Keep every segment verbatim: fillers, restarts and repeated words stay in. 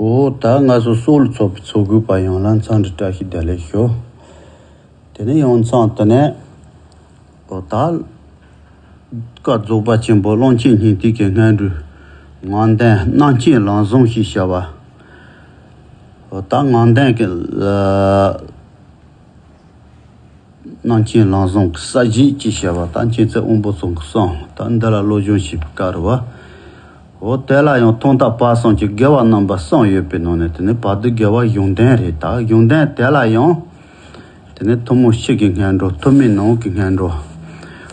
འོ་ད་ང་ཚོ་སྲོག་ལ་ཚོགས་པའི་ཚོགས་དགོས་པ་ཡོངས་ལ་འཚམས་འདྲི་བཀྲ་ཤིས་བདེ་ལེགས་ཞུ། དེ་ནས་ཡང་མཚམས་དེ་ནས་འོ་ད་བཀའ་རྫོགས་པ་ཆེན་པོ་གླང་ཆེན་སྙིང་ཐིག་གི་སྔགས་འབྲུ་ངག་འདོན་རྣམ་མཁྱེན་ལམ་བཟང་ཞེས་བྱ་བ། འོ་ད་ངག་འདོན་གྱི་ལ། རྣམ་མཁྱེན་ལམ་བཟང་གི་ས་གཞི་ཅེས་བྱ་བ་དང་མཁྱེན་བརྩེ་དབང་པོ་ཚང་གི་གསུང་དང་འདི་ལ་བློ་སྦྱོང་བྱེད་པའི་སྐབས་རེད་བ། འོ་དེ་ལ་ཡང་ཐོག་མཐའ་བར་གསུམ་གྱི་དགེ་བ་རྣམ་པ་གསུམ་ཡོད་པའི་ནང་ནས་དེ་ནི་བར་དུ་དགེ་བ་གཞུང་དོན་རེད། ད་གཞུང་དོན་དེ་ལ་ཡང་དེ་ནི་ཐུན་མོང་ཕྱི་གི་སྔགས་འགྲོ་ཐུན་མིན་ནང་གི་སྔགས་འགྲོ།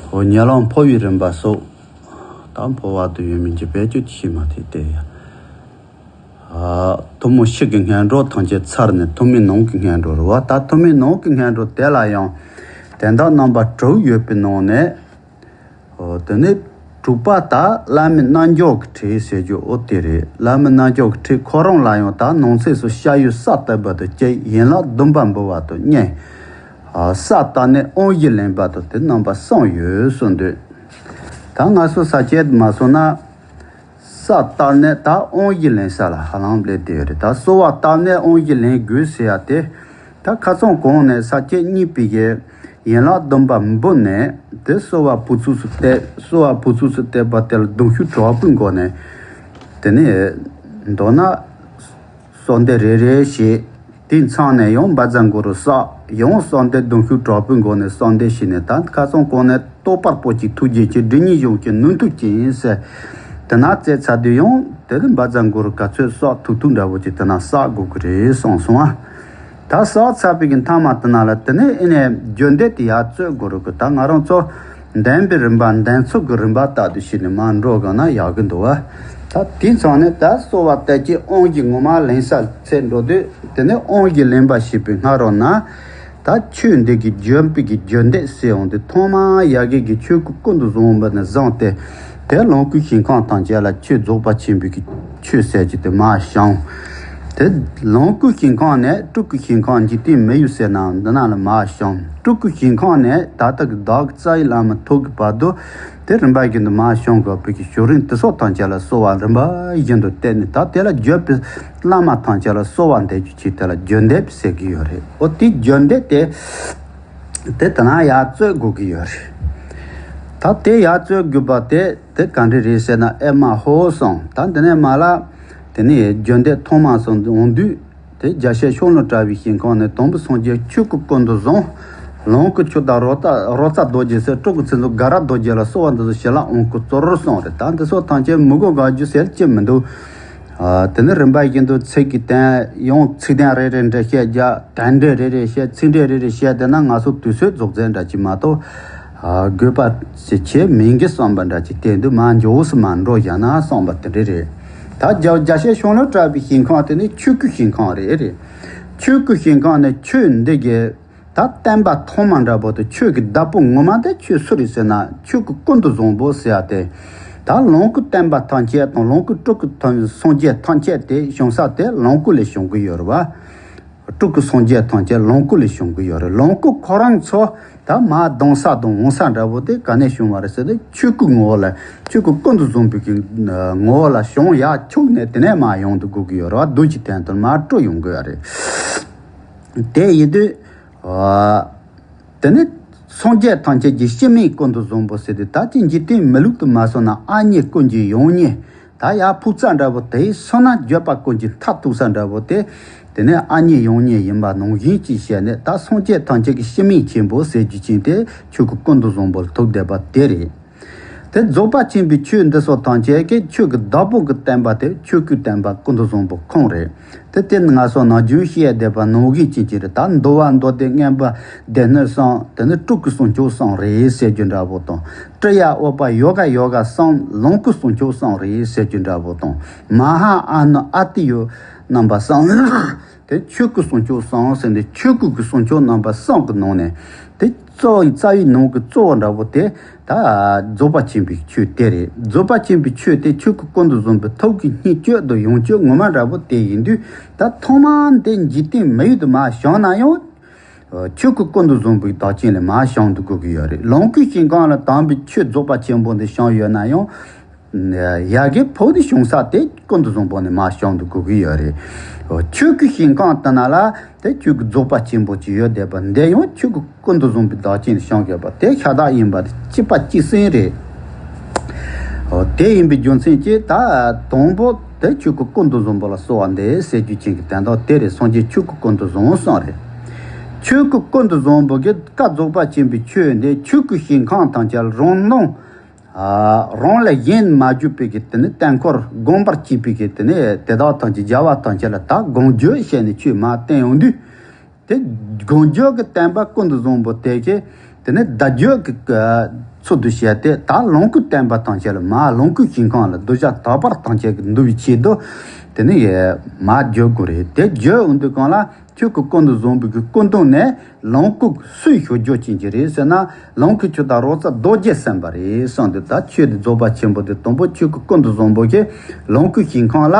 འོ་ཉེ་ལམ་འཕོ་བའི་རིམ་པ་སོགས་དང་འཕོ་བ་དུ་ཡོད་མིན་གྱི་བེད་སྤྱོད་ཀྱི་ཤེས་མ་ཐེག་དེ་ཡང་། ཐུན་མོང་ཕྱི་གི་སྔགས་འགྲོ་ཐམས་ཅད་ཚར་ནས་ཐུན་མིན་ནང་གི་སྔགས་འགྲོ་རེད་བ། ད་ཐུན་མིན་ནང་གི་སྔགས་འགྲོ་དེ་ལ་ཡང་དོན་དག་རྣམ་པ་དྲུག་ཡོད་པའི་ནང་ནས། དེ་ནས་དྲུག་པ་ད་བླ་མའི་རྣལ་འབྱོར་གྱི་ཁྲིད་ཟེར་རྒྱུ་འོ་དེ་རེད། བླ་མའི་རྣལ་འབྱོར་གྱི་ཁྲིད་ཁོ་རང་ལ་ཡང་ད་ནང་གསེས་སུ་ཤ་ཡུ་ས་བཏབ་པ་དང་བཅས་ཡན་ལག་བདུན་པ་འབུལ་བ་དང་གཉིས། ས་བཏབ་ནས་དབང་བཞི་ལེན་པ་དང་དེ་རྣམ་པ་གསུམ་ཡོད་གསུངས་འདུག་ད་ང་ཚོ་ས་སྐྱེས་མ་སོང་ན། ས་བཏབ་ནས་ད་དབང་བཞི་ལེན་ས་ལ་ཧ་ལམ་སླེབས་བསྡད་ཡོད་རེད། ད་གསོལ་བ་བཏབ་ནས་དབང་བཞི་ལེན་དགོས་ཟེར་ཡ་དེ། ད་ཁ་སང་གོང་ནས་ས་བཅད་གཉིས་པའི་གི་ཡན་ལག་བདུན་པ་འབུལ་ནས་དེ་གསོལ་བ་ཕུར་ཚུགས་སུ་གཏད། གསོལ་བ་ཕུར་ཚུགས་སུ་གཏད་པ་དེ་ལ་གདུང་ཤུགས་དྲག་པོའི་སྒོ་ནས་དེ་ནས་མདོར་ན། གསོལ་འདེབས་རེ་རེ་བྱས། དེའི་མཚམས་ནས་ཡང་བཛྲ་གུ་རུ་བསགས། ཡང་གསོལ་འདེབས་གདུང་ཤུགས་དྲག་པོའི་སྒོ་ནས་གསོལ་འདེབས་བྱས་ནས་ད་ཁ་སང་གོང་ནས་ཏོག་པར་པོ་གཅིག་ཐུགས་རྗེ་ཆེ་སྒྲིབ་གཉིས་གཞོམ་གྱི་ནུས་མཐུ་ཅན་ཟེར། དེ་ན་བཙལ་ཚར་དུས་ཡང་དེ་ནི་བཛྲ་གུ་རུ་ག་ཚོད་བསགས་ཐུབ་ཐུབ་འདྲ་བོ་ཅིག་དེ་ན་བསགས་དགོས་ཀྱི་རེད་གསུངས་སོང་ཨ། ད་བསགས་ཚར་བའི་གི་མཐའ་མ་དེ་ན་ལ་དེ་ནས་ཨེ་ནས་བརྗོད་འདེབས་དེ་ཡར་རྩོད་དགོས་རེད་གི། ད་ང་རང་ཚོ་འདོན་པའི་རིམ་པ་འདོན་ཚུལ་གྱི་རིམ་པ་ལྟར་དུ་བྱས་ནས་མར་འགྲོ་དགོས་ན་ཡག་གི་འདུག་བ། ད་དེའི་མཚམས་ནས་ད་གསོལ་བ་བཏབ་ཀྱི་དབང་གི་ངོ་མ་ལེན་ས་ཚེ་འགྲོ་དུས་དེ་ནས་དབང་གི་ལེན་པ་བྱེད་པའི་སྔ་རོལ་ན། ད་ཆོས་འདི་གི་བརྗོད་པའི་གི་བརྗོད་འདེབས་ཟེར་འོང་དུས་ཐོག་མར་ཡ་གི་གི་ཆོས་སྐུ་ཀུན་ཏུ་བཟང་པོ་ནས་བཟུང་སྟེ། དེ་ལོངས་སྐུའི་ཞིང་ཁམས་ཐམས་ཅད་ལ་ཆོས་རྫོགས་པ་ཆེན་པོའི་གི་ཆོས་ཟེར་གྱི་དེ་མར་བྱུང་། དེ་ལོངས་སྐུའི་ཞིང་ཁམས་ནས་སྤྲུལ་སྐུའི་ཞིང་ཁམས་འཇིག་རྟེན་མི་ཡུལ་ཟེར་ན་འདི་ན་ལ་མར་བྱུང་། སྤྲུལ་སྐུའི་ཞིང་ཁམས་ནས་ད་ལྟ་གི་བདག་གི་རྩ་བའི་བླ་མ་ཐུག་གི་བར་དུ་དེ་རིམ་པ་བཞིན་དུ་མར་བྱུང་དགོས་པའི་གི་བྱུང་རིམ་དེ་སོགས་ཐམས་ཅད་ལ་གསོལ་བ་རིམ་པ་བཞིན་དུ་བཏབ་ནས་ད་དེ་ལ་བརྗོད་པའི་བླ་མ་ཐམས་ཅད་ལ་གསོལ་བ་འདེབས་རྒྱུ་ཆེད་དེ་ལ་བརྗོད་འདེབས་ཟེར་གི་ཡོད་རེད། འོ་དེ་བརྗོད་འདེབས་དེ་དེ་ད་ན་ཡར་རྩོད་དགོས་གི་ཡོད་རེད། ད་དེ་ཡར་རྩོད་དགོས་པ་དེ་དེ་ག་འདྲ་རེད་ཟེར་ན་ཨེ་མ་ཧོ་སོང་། ད་འདི་ནས་མ་ལ་དེ་ནས་བརྗོད་འདེབས་ཐོག་མ་སོང་འོང་དུས། དེ་རྒྱལ་སྲས་ཤོ་ལོ་ཀ་བའི་ཞིང་ཁམས་ནས་དང་པོ་སངས་རྒྱས་ཆོས་སྐུ་ཀུན་ཏུ་བཟང་། ལོངས་སྐུ་ཆུ་བདག་རོ་ཙ་རོ་ཙ་རྡོ་རྗེ་ཟེར། སྤྲུལ་སྐུ་ཚེ་མཚོན་དགའ་རབ་རྡོ་རྗེ་ལ་གསོལ་བ་འདེབས་སོ་ཞལ་ལག་དབང་བསྐུར་གཙོར་གསུངས་རེད། ད་འདི་སོགས་ཐམས་ཅད་མི་གོ་དགའ་རྒྱུ་ཟེར་ཅི་མི་འདུག་ཨ། དེ་ནི་རིམ་པ་བཞིན་དུ་ཚིག་གི་དོན་ཡང་ཚིག་དོན་རེ་རེ་འདྲ་བཤད་རྒྱ་དོན་འདྲ་རེ་རེ་བཤད་ཚིག་འདྲ་རེ་རེ་བཤད་དེ་ན་ང་ཚོ་དུས་ཚོད་རྫོགས་ཚད་འདྲ་ཅིག་མ་གཏོགས། ཨ། དགོས་པ་ཞིག་ཆེ་མིན་གི་བསམ་པ་འདྲ་ཅིག་དེ་འདུག་མ་འཇོག་སུ་མ་འགྲོ་བཞག་ན་བསམ་པ་དེ་འདྲ་རེད། ད་རྒྱ་རྒྱལ་སྲས་ཤོ་ལོ་ཀ་བའི་ཞིང་ཁམས་དེ་ནི་ཆོས་སྐུའི་ཞིང་ཁམས་རེད་རེད། ཆོས་སྐུའི་ཞིང་ཁམས་ནི་ཆོས་འདི་གི་ད་བསྟན་པ་ཐོག་མ་འདྲ་པོ་དེ་ཆོས་ཀྱི་བདག་པོ་ངོ་མ་དེ་ཆོས་སུ་རེད་ཟེར་ན་ཆོས་སྐུ་ཀུན་ཏུ་བཟང་པོ་ཟེར་ཡ་དེ། ད་ལོངས་སྐུ་བསྟན་པ་ཐམས་ཅད་དང་ལོངས་སྐུ་སྤྲུལ་སྐུ་ཐམས་སངས་རྒྱས་ཐམས་ཅད་དེ་བྱུང་ས་དེ་ལོངས་སྐུ་ལས་བྱུང་གི་ཡོད་རེད་བ། སྤྲུལ་སྐུ་སངས་རྒྱས་ཐམས་ཅད་ལོངས་སྐུ་ལས་བྱུང་གི་ཡོད་རེད། ལོངས་སྐུ་ཁོ་རང་ཚོ་ད་མར་ལྡང་ས་དང་འོང་ས་འདྲ་པོ་དེ་ག་ནས་བྱུང་བ་རེད་ཟེར་ན་ཆོས་སྐུ་ངོ་བོ་ལ་ཆོས་སྐུ་ཀུན་ཏུ་བཟང་པོའི་གི་ངོ་བོ་ལ་བྱུང་ཡ་ཆུག་ནས་དེ་ནས་མར་ཡོང་དུ་དགོས་ཀྱི་ཡོད་རེད་བ། རྡུལ་གྱི་སྟེང་དུ་མར་སྤྲོ་ཡོང་དགོས་ཡ་རེད། དེ་ཡིན་དུས། དེ་ནི་སངས་རྒྱས་ཐམས་ཅད་ཀྱི་སྤྱི་མིང་ཀུན་ཏུ་བཟང་པོ་ཟེར་ཏེ་ད་ཅི་འཇིག་རྟེན་མི་ལུགས་དུ་མ་སོང་ན་ཨ་མྱེས་ཀུན་གྱི་ཡང་མྱེས། ད་ཡར་ཕུག་རྩ་འདྲ་པོ་དེའི་སོང་ན་བརྗོད་པ་ཀུན་གྱི་མཐའ་གཏུགས་ས་འདྲ་པོ་དེ། དེ་ནི་ཨ་མྱེས་ཡང་མྱེས་ཡིན་པ་ནང་བཞིན་གྱི་བཤད་ནས་ད་སངས་རྒྱས་ཐམས་ཅད་ཀྱི་སྤྱི་མིང་ཆེན་པོ་ཟེར་རྒྱུ་ཅན་དེ་ཆོས་སྐུ་ཀུན་ཏུ་བཟང་པོ་ལ་ཐུག་བསྡད་པ་དེ་རེད། དེ་རྫོགས་པ་ཆེན་པོའི་ཆོས་འདི་སོགས་ཐམས་ཅད་ཀྱི་ཆོས་ཀྱི་བདག་པོ་གི་བསྟན་པ་དེ་ཆོས་སྐུའི་བསྟན་པ་ཀུན་ཏུ་བཟང་པོ་ཁོང་རེད། དེ་ལྟར་ང་སོགས་ནམ་རྒྱུན་བཤད་བསྡད་པ་ནང་བཞིན་ཅན་གྱི་རེད། ད་འདུལ་བ་མདོ་སྡེ་མངོན་པ་སྡེ་སྣོད་གསུམ་དེ་ནི་སྤྲུལ་སྐུ་གསུང་ཆོག་གསུམ་རེད་ཟེར་རྒྱུ་འདྲ་པོ་དང་། ཀྲི་ཡ་ཨོ་པ་ཡོ་ག་ཡོ་ག་གསུམ་ལོངས་སྐུ་གསུང་ཆོག་གསུམ་རེད་ཟེར་རྒྱུ་འདྲ་པོ་དང་། མ་ཧཱ་ཨ་ནུ་ཨ་ཏི་ཡོ་རྣམ་པ་གསུམ། དེ་ཆོས་སྐུ་གསུང་ཆོག་གསུམ་ཟེར་ནས་ཆོས་སྐུ་གི་གསུང་ཆོག་རྣམ་པ་གསུམ་གི་ནང་ནས་དེ་གཙོ་བོ་རྩ་བའི་ནང་གི་གཙོ་བོ་འདྲ་པོ་དེ་ད་རྫོགས་པ་ཆེན་པོའི་ཆོས་དེ་རེད། རྫོགས་པ་ཆེན་པོའི་ཆོས་དེ་ཆོས་སྐུ་ཀུན་ཏུ་བཟང་པོའི་ཐུགས་ཀྱི་བསྙེན་བཅོས་དང་ཡོངས་བཅོས་ངོ་མ་འདྲ་པོ་དེ་ཡིན་དུས་ད་ཐོག་མ་འདི་འཇིག་རྟེན་མི་ཡུལ་དུ་མ་བྱུང་ན་ཡང་ཆོས་སྐུ་ཀུན་ཏུ་བཟང་པོའི་བདག་རྐྱེན་ལས་མ་བྱུང་དུ་དགོས་ཀྱི་ཡོད་རེད། ལོངས་སྐུའི་ཞིང་ཁམས་ལ་དམ་པའི་ཆོས་རྫོགས་པ་ཆེན་པོ་འདི་བྱུང་ཡོད་ན་ཡང་། ཡ་གི་ཕོ་དེ་བྱུང་ས་དེ་ཀུན་ཏུ་བཟང་པོ་ནས་མར་བྱུང་དུ་གོ་གི་ཡོད་རེད། ཆོས་ཀྱི་ཞིང་ཁམས་དེ་ན་ལ་དེ་ཆོས་ཀྱི་རྫོགས་པ་ཆེན་པོ་ཅིག་ཡོད་བསྡད་པ་འདི་ཡང་ཆོས་ཀྱི་ཀུན་ཏུ་བཟང་པོའི་བདག་རྐྱེན་བྱུང་ཡོད་པ་དེ་ཤ་སྟག་ཡིན་པ་དེ་གཅིག་པ་གཅིག་སེང་རེད། དེ་ཡིན་པའི་རྒྱུ་མཚན་གྱིས་ད་དང་པོ་དེ་ཆོས་ཀྱི་ཀུན་ཏུ་བཟང་པོ་ལ་གསོལ་བ་འདེབས་ཟེར་རྒྱུ་ཅན་གྱི་དོན་དག་དེ་རེད། སངས་རྒྱས་ཆོས་ཀྱི་ཀུན་ཏུ་བཟང་གསུངས་རེད། ཆོས་ཀྱི་ཀུན་ཏུ་བཟང་པོ་གི་བཀའ་རྫོགས་པ་ཆེན་པོའི་ཆོས་འདི་ཆོས་ཀྱི་ཞིང་ཁམས་ཐམས་ཅད་རང་སྣང་ཨ། རང་ལས་གཞན་མ་གྱུར་པའི་གི་དེ་ནི་དོན་འཁོར་བསྒོམ་པར་བྱེད་པའི་གི་དེ་ནི་དེ་དག་ཐམས་ཅད་རྒྱལ་བ་ཐམས་ཅད་ལ་ད་དགོངས་བརྗོད་བྱས་ནས་ཆོས་མར་བསྟན་ཡོང་དུས། དེ་དགོངས་བརྗོད་ཀྱི་བསྟན་པ་ཀུན་ཏུ་བཟང་པོ་དེ་གི་དེ་ནི་བརྡ་བརྗོད་ཀྱི་ཚུལ་དུ་བྱས་ཏེ་ད་ལོངས་སྐུའི་བསྟན་པ་ཐམས་ཅད་ལ་མར་ལོངས་སྐུའི་ཞིང་ཁམས་ལ་གདུལ་བྱ་དག་པར་ཐམས་ཅད་ཀྱི་འདུལ་བའི་ཆེད་དུ་དེ་ནི་མར་བརྗོད་དགོས་རེད། དེ་བརྗོད་འོང་དུས་གང་ལ། ཆོས་ཀྱི་ཀུན་ཏུ་བཟང་པོའི་གི་སྐུ་མདུན་ནས་ལོངས་སྐུ་སུས་ཞུ་རྒྱུ་ཅན་གྱི་རེད་ཟེར་ན། ལོངས་སྐུའི་ཆུ་དང་རོལ་རྩེད་རྡོ་རྗེ་སེམས་དཔའ་རེད་གསུངས་ཏེ། ད་ཆོས་དེ་རྫོགས་པ་ཆེན་པོ་དེ་དང་པོ་ཆོས་ཀྱི་ཀུན་ཏུ་བཟང་པོ་གི་ལོངས་སྐུའི་ཞིང་ཁམས་ལ་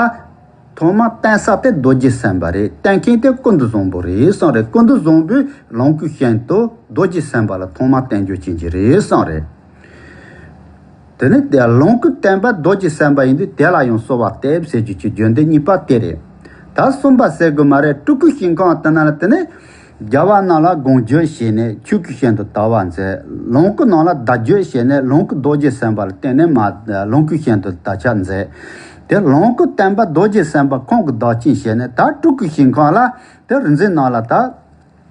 ཐོག་མར་བསྟན་ས་དེ་རྡོ་རྗེ་སེམས་དཔའ་རེད། བསྟན་མཁན་དེ་ཀུན་ཏུ་བཟང་པོ་རེད་གསུངས་རེད། ཀུན་ཏུ་བཟང་པོས་ལོངས་སྐུའི་ཞིང་དུ་རྡོ་རྗེ་སེམས་དཔའ་ལ་ཐོག་མར་བསྟན་རྒྱུ་ཅན་གྱི་རེད་གསུངས་རེད། དེ་ནི་དེ་ལོངས་སྐུའི་བསྟན་པ་རྡོ་རྗེ་སེམས་དཔའ་ཡིན་དུས་དེ་ལ་ཡང་གསོལ་བ་འདེབས་ཟེར་རྒྱུ་ཆོས་བརྗོད་འདི་གཉིས་པ་དེ་རེད། ད་གསུམ་པ་ཟེར་དགོས་མ་རེད། སྤྲུལ་སྐུའི་ཞིང་ཁམས་དེ་ན་ལ་དེ་ནི་རྒྱལ་བ་རྣམས་ལ་དགོངས་བརྗོད་བྱས་ནས་ཆོས་ཀྱི་ཞིང་དུ་དར་བ་མཛད། ལོངས་སྐུ་རྣམས་ལ་བརྡ་བརྗོད་བྱས་ནས་ལོངས་སྐུ་རྡོ་རྗེ་སེམས་དཔའ་ལ་བརྟེན་ནས་མ་ལོངས་སྐུའི་ཞིང་དུ་དར་ཆ་མཛད། དེ་ལོངས་སྐུའི་བསྟན་པ་རྡོ་རྗེ་སེམས་དཔའ་ཁོང་གི་བདག་རྐྱེན་བྱས་ནས་ད་སྤྲུལ་སྐུའི་ཞིང་ཁམས་ལ་དེ་རིག་འཛིན་རྣམས་ལ་ད།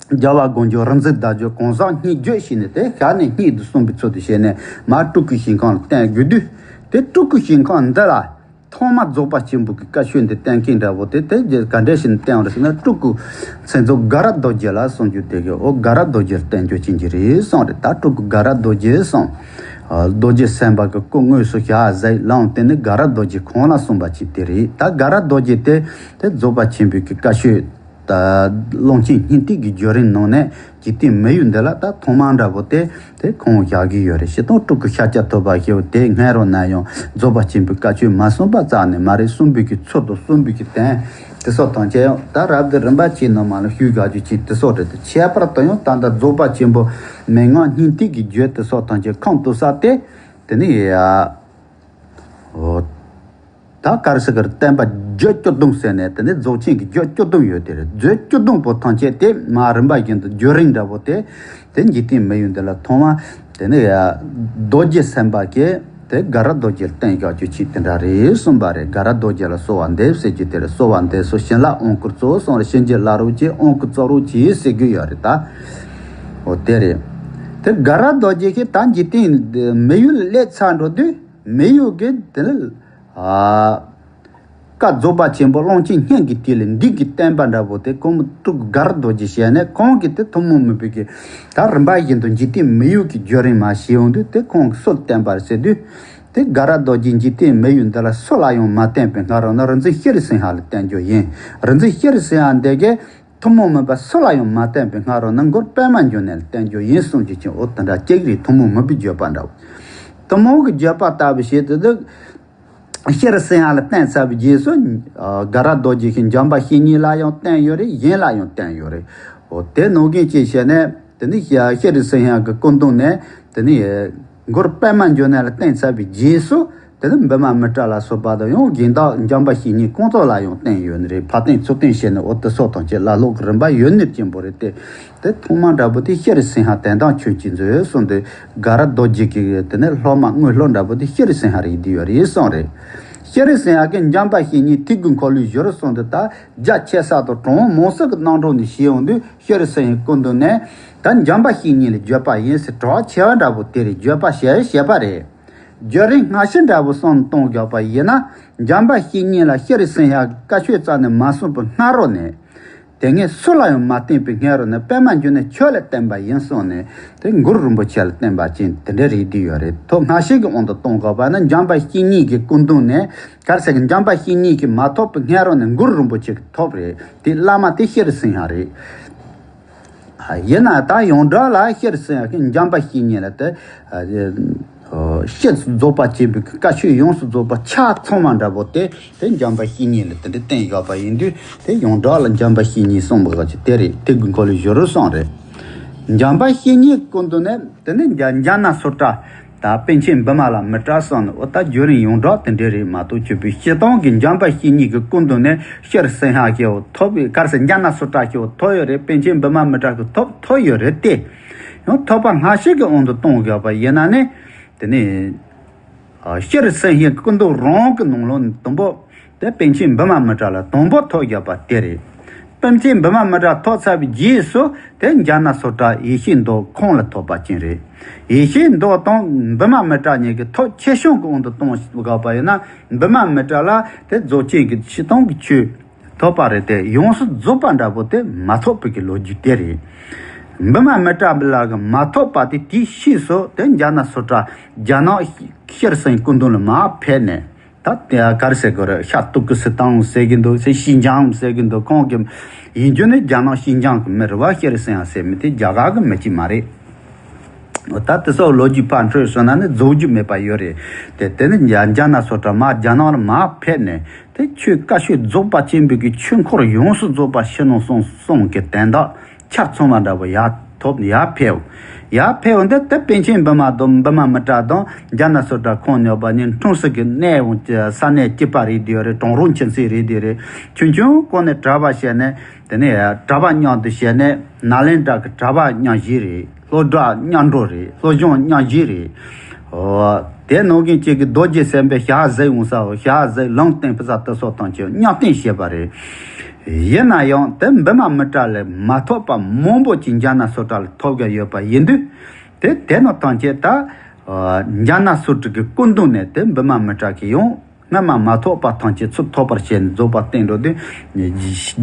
རྒྱལ་བ་དགོངས་བརྒྱུད་རིག་འཛིན་བརྡ་བརྒྱུད་གང་ཟག་སྙན་བརྒྱུད་ཞེས་ནས་དེ་ཞལ་ནས་སྙན་དུ་གསུངས་པའི་ཚུལ་དུ་བྱས་ནས་མར་སྤྲུལ་སྐུའི་ཞིང་ཁམས་ལ་བསྟན་དགོས་དུས། དེ་སྤྲུལ་སྐུའི་ཞིང་ཁམས་འདི་ལ་ཐོག་མར་རྫོགས་པ་ཆེན་པོ་གི་བཀའ་ཆོས་འདི་བསྟན་མཁན་འདྲ་བོ་དེ་དེ་རྗེས་ག་འདྲ་ཞིག་ནས་བསྟན་པ་རེད་ཟེར་ན། སྤྲུལ་སྐུ་མཚན་རྫོགས་དགའ་རབ་རྡོ་རྗེ་ལ་གསུངས་རྒྱུ་དེ་གི་འོ་དགའ་རབ་རྡོ་རྗེར་བསྟན་རྒྱུ་ཅན་གྱི་རེད་གསུངས་རེད། ད་སྤྲུལ་སྐུ་དགའ་རབ་རྡོ་རྗེ་གསུངས། རྡོ་རྗེ་སེམས་དཔའ་གི་སྐུ་དངོས་སུ་ཞལ་གཟིགས་ལའང་བརྟེན་ནས་དགའ་རབ་རྡོ་རྗེ་ཁོང་ལ་གསུངས་པ་ཅིག་དེ་རེད། ད་དགའ་རབ་རྡོ་རྗེ་དེ་དེ་རྫོགས་པ་ཆེན་པོའི་གི་བཀའ་ཆོས། ད་ཀློང་ཆེན་སྙིང་ཐིག་གི་བརྒྱུད་རིམ་ནང་ནས་འཇིག་རྟེན་མི་ཡུལ་འདི་ལ་ད་ཐོག་མ་འདྲ་བོ་དེ་དེ་ཁོང་བཞག་གི་ཡོད་རེད། སྤྱིར་བཏང་སྤྲུལ་སྐུ་ཤཱཀྱ་ཐུབ་པ་ཞེས་པ་དེ་སྔ་རོལ་ན་ཡང་རྫོགས་པ་ཆེན་པོའི་བཀའ་ཆོས་མ་གསུངས་པ་རྩ་ནས་མ་རེད། གསུངས་པའི་གི་ཚུལ་དང་གསུངས་པའི་གི་དོན་དེ་སོགས་ཐམས་ཅད་ཡང་ད་རབ་ཏུ་རིམ་པ་ཆེ་ནང་མ་ལ་ཞུས་བཞག་རྒྱུ་ཅིག་དེ་སོགས་རེད། ཁྱད་པར་དུ་ཡང་ད་ལྟ་རྫོགས་པ་ཆེན་པོ་མན་ངག་སྙིང་ཐིག་གི་རྒྱུད་དེ་སོགས་ཐམས་ཅད་ཁམས་གཏུགས་ས་དེ་དེ་ནི་ཡ། འོ། ད་ག་རེ་ཟེར་གི་རེད། བསྟན་པ་རྒྱུད་བཅུ་བདུན་ཟེར་ནས་དེ་ནས་རྫོགས་ཆེན་གྱི་རྒྱུད་བཅུ་བདུན་ཡོད་དེ་རེད། རྒྱུད་བཅུ་བདུན་པོ་ཐམས་ཅད་དེ་མ་རིམ་པ་བཞིན་དུ་བརྒྱུད་རིམ་འདྲ་པོ་དེ་དེ་འཇིག་རྟེན་མི་ཡུལ་འདི་ལ་ཐོག་མ་དེ་ནས་རྡོ་རྗེ་སེམས་དཔའ་གིས་དེ་དགའ་རབ་རྡོ་རྗེར་བསྟན་བཞག་རྒྱུ་ཅིག་དེ་འདྲ་རེད་གསུངས་པ་རེད། དགའ་རབ་རྡོ་རྗེ་ལ་གསོལ་བ་འདེབས་ཟེར་རྒྱུ་དེ་རེད། གསོལ་བ་འདེབས་སོ། བྱིན་རླབས་དབང་བསྐུར་གཙོ་གསུངས་རེད། བྱིན་གྱིས་བརླབ་རོགས་གྱིས་དབང་བསྐུར་སྩལ་རོགས་གྱིས་ཟེར་རྒྱུ་ཡོད་རེད་ད། འོ་དེ་རེད། དེ་དགའ་རབ་རྡོ་རྗེ་གིས་ད་འཇིག་རྟེན་མི་ཡུལ་ལ་སླེབས་ཚར་འགྲོ་དུས། མི་ཡུལ་གྱི་དེ་ནི་ཨ་བཀའ་རྫོགས་པ་ཆེན་པོ་ཀློང་ཆེན་སྙིང་གི་ཐིག་ལེ་འདི་གི་བསྟན་པ་འདྲ་པོ་དེ་ཁོང་སྤྲུལ་སྐུ་དགའ་རབ་རྡོ་རྗེ་བྱས་ནས་ཁོང་གིས་དེ་ཐུན་མོང་མིན་པའི་གི་ད་རིམ་པ་བཞིན་དུ་འཇིག་རྟེན་མི་ཡུལ་གྱི་བརྒྱུད་རིམ་མར་བྱས་ཡོང་དུས། དེ་ཁོང་གིས་སུ་ལ་བསྟན་པ་རེད་ཟེར་དུས། དེ་དགའ་རབ་རྡོ་རྗེ་འཇིག་རྟེན་མི་ཡུལ་འདི་ལ་སུ་ལ་ཡང་མ་བསྟན་པའི་སྔ་རོལ་ན་རིག་འཛིན་ཤྲཱི་སིང་ཧ་ལ་བསྟན་རྒྱུ་ཡིན། རིག་འཛིན་ཤྲཱི་སིང་ཧ་འདི་གིས། ཐུན་མོང་མིན་པ་སུ་ལ་ཡང་མ་བསྟན་པའི་སྔ་རོལ་ན་མགུར་པདྨ་འབྱུང་གནས་ལ་བསྟན་རྒྱུ་ཡིན་གསུངས་རྒྱུ་ཅན། འོ་དེ་འདྲ་གཅིག་རེད། ཐུན་མོང་མིན་པའི་བརྗོད་པ་འདྲ་བོ། ཐུན་མོང་གི་བརྗོད་པ་ལྟ་བུ་བྱས་ཏེ་དེ་ཤྲཱི་སིང་ཧ་ལ་བསྟན་ཚར་བའི་རྗེས་སུ་དགའ་རབ་རྡོ་རྗེ་གིས་འཇམ་དཔལ་བཤེས་གཉེན་ལ་ཡང་བསྟན་ཡོད་རེད། གཞན་ལ་ཡང་བསྟན་ཡོད་རེད། འོ་དེ་ནང་བཞིན་ཅིག་བྱས་ནས་དེ་ནི་ཤྲཱི་སིང་ཧ་གི་སྐུ་མདུན་ནས་དེ་ནི། མགུར་པདྨ་འབྱུང་གནས་ལ་བསྟན་ཚར་བའི་རྗེས་སུ། དེ་ནི་བི་མ་མི་ཏྲ་ལ་སོགས་པ་དང་ཡང་གཞན་དག་འཇམ་དཔལ་བཤེས་གཉེན་ཀུན་རྫོབ་ལ་ཡང་བསྟན་ཡོད་ནི་རེད། ཕར་བསྟན་ཚུར་བསྟན་བྱས་ནས། འོ་དེ་སོགས་ཐམས་ཅད་བླ་སློབ་ཀྱི་རིམ་པ་ཡོད་ནི་ཅན་པོ་རེད་དེ། དེ་ཐོག་མ་འདྲ་པོ་དེ་ཤྲཱི་སིང་ཧ་དོན་དམ་ཆོས་ཀྱི་མཛོད་གསུངས་ཏེ། དགའ་རབ་རྡོ་རྗེ་གི་དེ་ནི་སློབ་མ་དངོས་སློབ་འདྲ་པོ་དེ་ཤྲཱི་སིང་ཧ་རེད་དེ་ཡོད་རེད་གསུངས་རེད། ཤྲཱི་སིང་ཧ་གིས་འཇམ་དཔལ་བཤེས་གཉེན་ཐུགས་ཀྱི་འཁོར་ལོས་སྒྱུར་གསུངས་ཏེ། ད་རྒྱ་ཆེ་ས་དང་གྲངས་མང་ས་གི་རྣམ་གྲངས་ནས་བྱས་ཡོང་དུས། ཤྲཱི་སིང་ཧའི་སྐུ་མདུན་ནས་ད་འཇམ་དཔལ་བཤེས་གཉེན་ལ་བརྗོད་པ་ཡིན་ཟེར་གྲགས་ཆེ་བ་འདྲ་པོ་དེ་རེད། བརྗོད་པ་ཞེས་བྱས་པ་རེད། བརྒྱུད་རིམ་སྔ་ཕྱི་འདྲ་པོ་གསུམ་གཏོང་དགོས་པ་ཡིན་ན། འཇམ་དཔལ་བཤེས་གཉེན་ལ་ཤྲཱི་སིང་ཧའི་བཀའ་ཆོས་རྩ་ནས་མ་གསུངས་པའི་སྔ་རོལ་ནས། དེ་སྔའི་སུ་ལ་ཡང་མ་བསྟན་པའི་སྔ་རོལ་ནས་པདྨ་འབྱུང་གནས་ཁྱོད་ལ་བསྟན་པ་ཡིན་གསུངས་ནས། དེ་གུ་རུ་རིན་པོ་ཆེ་ལ་བསྟན་པ་ཅན་དེ་འདྲ་རེད་དེ་ཡོད་རེད། ཐོག་སྔ་ཕྱི་གི་དབང་དུ་གཏོང་དགོས་པ་ན། འཇམ་དཔལ་བཤེས་གཉེན་གྱི་སྐུ་མདུན་ནས། ག་རེ་ཟེར་གི། འཇམ་དཔལ་བཤེས་གཉེན་གྱིས་མ་ཐོབ་པའི་སྔ་རོལ་ནས་གུ་རུ་རིན་པོ་ཆེ་གིས་ཐོབ་རེད། དེ་བླ་མ་དེ་ཤྲཱི་སིང་ཧ་རེད། ཡིན་ན་ད་ཡོངས་གྲགས་ལ་ཤྲཱི་སིང་ཧ་གིས་འཇམ་དཔལ་བཤེས་གཉེན་ལ་དེ་ཤྲཱི་རྫོགས་པ་ཆེན་པོའི་བཀའ་ཆོས་ཡོངས་སུ་རྫོགས་པ་ཆ་ཚང་བ་འདྲ་པོ་དེ་དེ་འཇམ་དཔལ་བཤེས་གཉེན་ལ་དེ་འདྲ་བསྟན་བཞག་པ་ཡིན་དུས། དེ་ཡོངས་གྲགས་ལ་འཇམ་དཔལ་བཤེས་གཉེན་གསུངས་པ་ག་ཅི་དེ་རེད། དེ་གི་འཁོར་ལོས་སྒྱུར་གསུངས་རེད། འཇམ་དཔལ་བཤེས་གཉེན་སྐུ་མདུན་ནས་དེ་ནས་འཇ་འཇ་ན་སུ་ཏྲ། ད་པཎ་ཆེན་བི་མ་ལ་མི་ཏྲ་སོགས་ནི་འོ་ད་བརྒྱུད་རིམ་ཡོངས་གྲགས་དེ་འདྲས་རེད་མ་གཏོགས་ཆོས་པའི་སྤྱིར་བཏང་གི་འཇམ་དཔལ་བཤེས་གཉེན་གྱི་སྐུ་མདུན་ནས་ཤྲཱི་སིང་ཧ་སྐྱེ་བོ་ཐོབ་ག་རེ་ཟེར་ཛྙཱ་ན་སུ་ཏྲ་སྐྱེ་བོ་ཐོབ་ཡོད་རེད། པཎ་ཆེན་བི་མ་མི་ཏྲ་གི་ཐོབ་ཐོབ་ཡོད་རེད་དེ། ཡང་ཐོབ་པ་སྔ་ཕྱི་གི་དབང་དུ་གཏོང་དགོས་པ་ཡིན་ན་ནི། དེ་ནི། ཨ། ཤྲཱི་སིང་ཧའི་སྐུ་མདུན་རང་གི་ནང་ལོགས་ནས་དང་པོ་དེ་པཎ་ཆེན་བི་མ་མི་ཏྲ་ལ་དང་པོ་ཐོབ་བཞག་པ་དེ་རེད། པཎ་ཆེན་བི་མ་མི་ཏྲ་ཐོབ་ཚར་བའི་རྗེས་སུ་དེ་ཛྙཱ་ན་སུ་ཏྲ་ཡེ་ཤེས་མདོ་ཁོང་ལ་ཐོབ་པ་ཅན་རེད། ཡེ་ཤེས་མདོ་དང་བི་མ་མི་ཏྲ་གཉིས་ཀྱི་ཐོབ་ཆེ་ཆུང་གི་དབང་དུ་གཏོང་དགོས་པ་ཡིན་ན། བི་མ་མི་ཏྲ་ལ་དེ་རྫོགས་ཆེན་གྱི་སྤྱིར་བཏང་གི་ཆོས་ཐོབ་པ་རེད་དེ། ཡོངས་སུ་རྫོགས་པ་འདྲ་པོ་དེ་མ་ཐོབ་པའི་གི་ལོ་རྒྱུས་དེ་རེད། བི་མ་མི་ཏྲ་ལ་གི་མ་ཐོབ་པ་དེ་དེའི་ཕྱིས་སུ་དེ་ཛྙཱ་ན་སུ་ཏྲ་རྒྱ་ནག་ཤྲཱི་སིང་སྐུ་མདུན་ལ་མར་ཕེབས་ནས། ད་དེ་ག་རེ་ཟེར་དགོས་རེད། ཤར་ཏུར་ཀི་སི་ཐན་ཟེར་གི་འདུག་ཟེར། ཤིན་ཅང་ཟེར་གི་འདུག་ཁོང་གི་ཡིན་རྒྱུ་ནི་རྒྱ་ནག་ཤིན་ཅང་གི་མི་རེད་བ། ཤྲཱི་སིང་ཟེར་མི་དེ་རྒྱ་གར་གི་མི་གཅིག་མ་རེད། ད་དེ་ཚོ་ལོ་རྒྱུས་ཕར་འཕྲོས་སོང་ན་ནི་རྫོགས་རྒྱུ་མེད་པ་ཡོད་རེད་དེ། དེ་ནི་ཛྙཱ་ན་སུ་ཏྲ་མར་རྒྱ་ནག་ལ་མར་ཕེབས་ནས་དེ་ཆོས་བཀའ་ཆོས་རྫོགས་པ་ཆེན་པོའི་གི་ཆོས་འཁོར་ཡོངས་སུ་རྫོགས་པ་ཕྱི་ནང་གསང་གསུམ་གྱི་དོན་དག་ཆ་ཚང་བ་འདྲ་པོ་ཡར་ཐོབ་ཡར་ཕེབས། ཡར་ཕེབས་འོང་དུས་དེ་པཎ་ཆེན་བི་མ་དང་བི་མ་མི་ཏྲ་དང་ཛྙཱ་ན་སུ་ཏྲ་ཁོང་གཉིས་པོ་གཉིས་འཁྲུངས་ས་གི་གནས་འོང་ས་གནས་གཅིག་པ་རེད་དེ་ཡོད་རེད། གྲོང་རོང་ཁྱིམ་མཚེས་རེད་དེ་རེད། ཆུང་ཆུང་སྒང་ནས་གྲྭ་པ་བྱས་ནས། དེ་ནས་གྲྭ་པ་མཉམ་དུ་བྱས་ནས་ནཱ་ལེནྡྲ་གི་གྲྭ་པ་མཉམ་བཞི་རེད། སློབ་གྲྭ་མཉམ་འགྲོ་རེད། སློབ་སྦྱོང་མཉམ་བཞི་རེད། འོ། དེ་ནང་བཞིན་གཅིག་གི་རྡོ་རྗེ་སེམས་དཔའི་ཞལ་གཟིགས་འོང་ས་འོ། ཞལ་གཟིགས་ལུང་བསྟན་ཕུལ་ས་དེ་སོགས་དང་བཅས་མཉམ་བསྟེན་བྱས་པ་རེད། ཡིན་ན་ཡང་དེ་བི་མ་མི་ཏྲ་ལས་མ་ཐོབ་པ་མང་པོ་ཅིག་ཛྙཱ་ན་སུ་ཏྲ་ལ་ཐོབ་ཀྱི་ཡོད་པ་ཡིན་དུས། དེ་དེ་ནང་ཐམས་ཅད་ད། ཛྙཱ་ན་སུ་ཏྲ་གི་སྐུ་མདུན་ནས་དེ་བི་མ་མི་ཏྲ་གིས་ཡང་། སྔ་མ་མ་ཐོབ་པ་ཐམས་ཅད་ཚུར་ཐོབ་པར་བྱས་ནས་རྫོགས་པ་བསྟན་འགྲོ་དུས།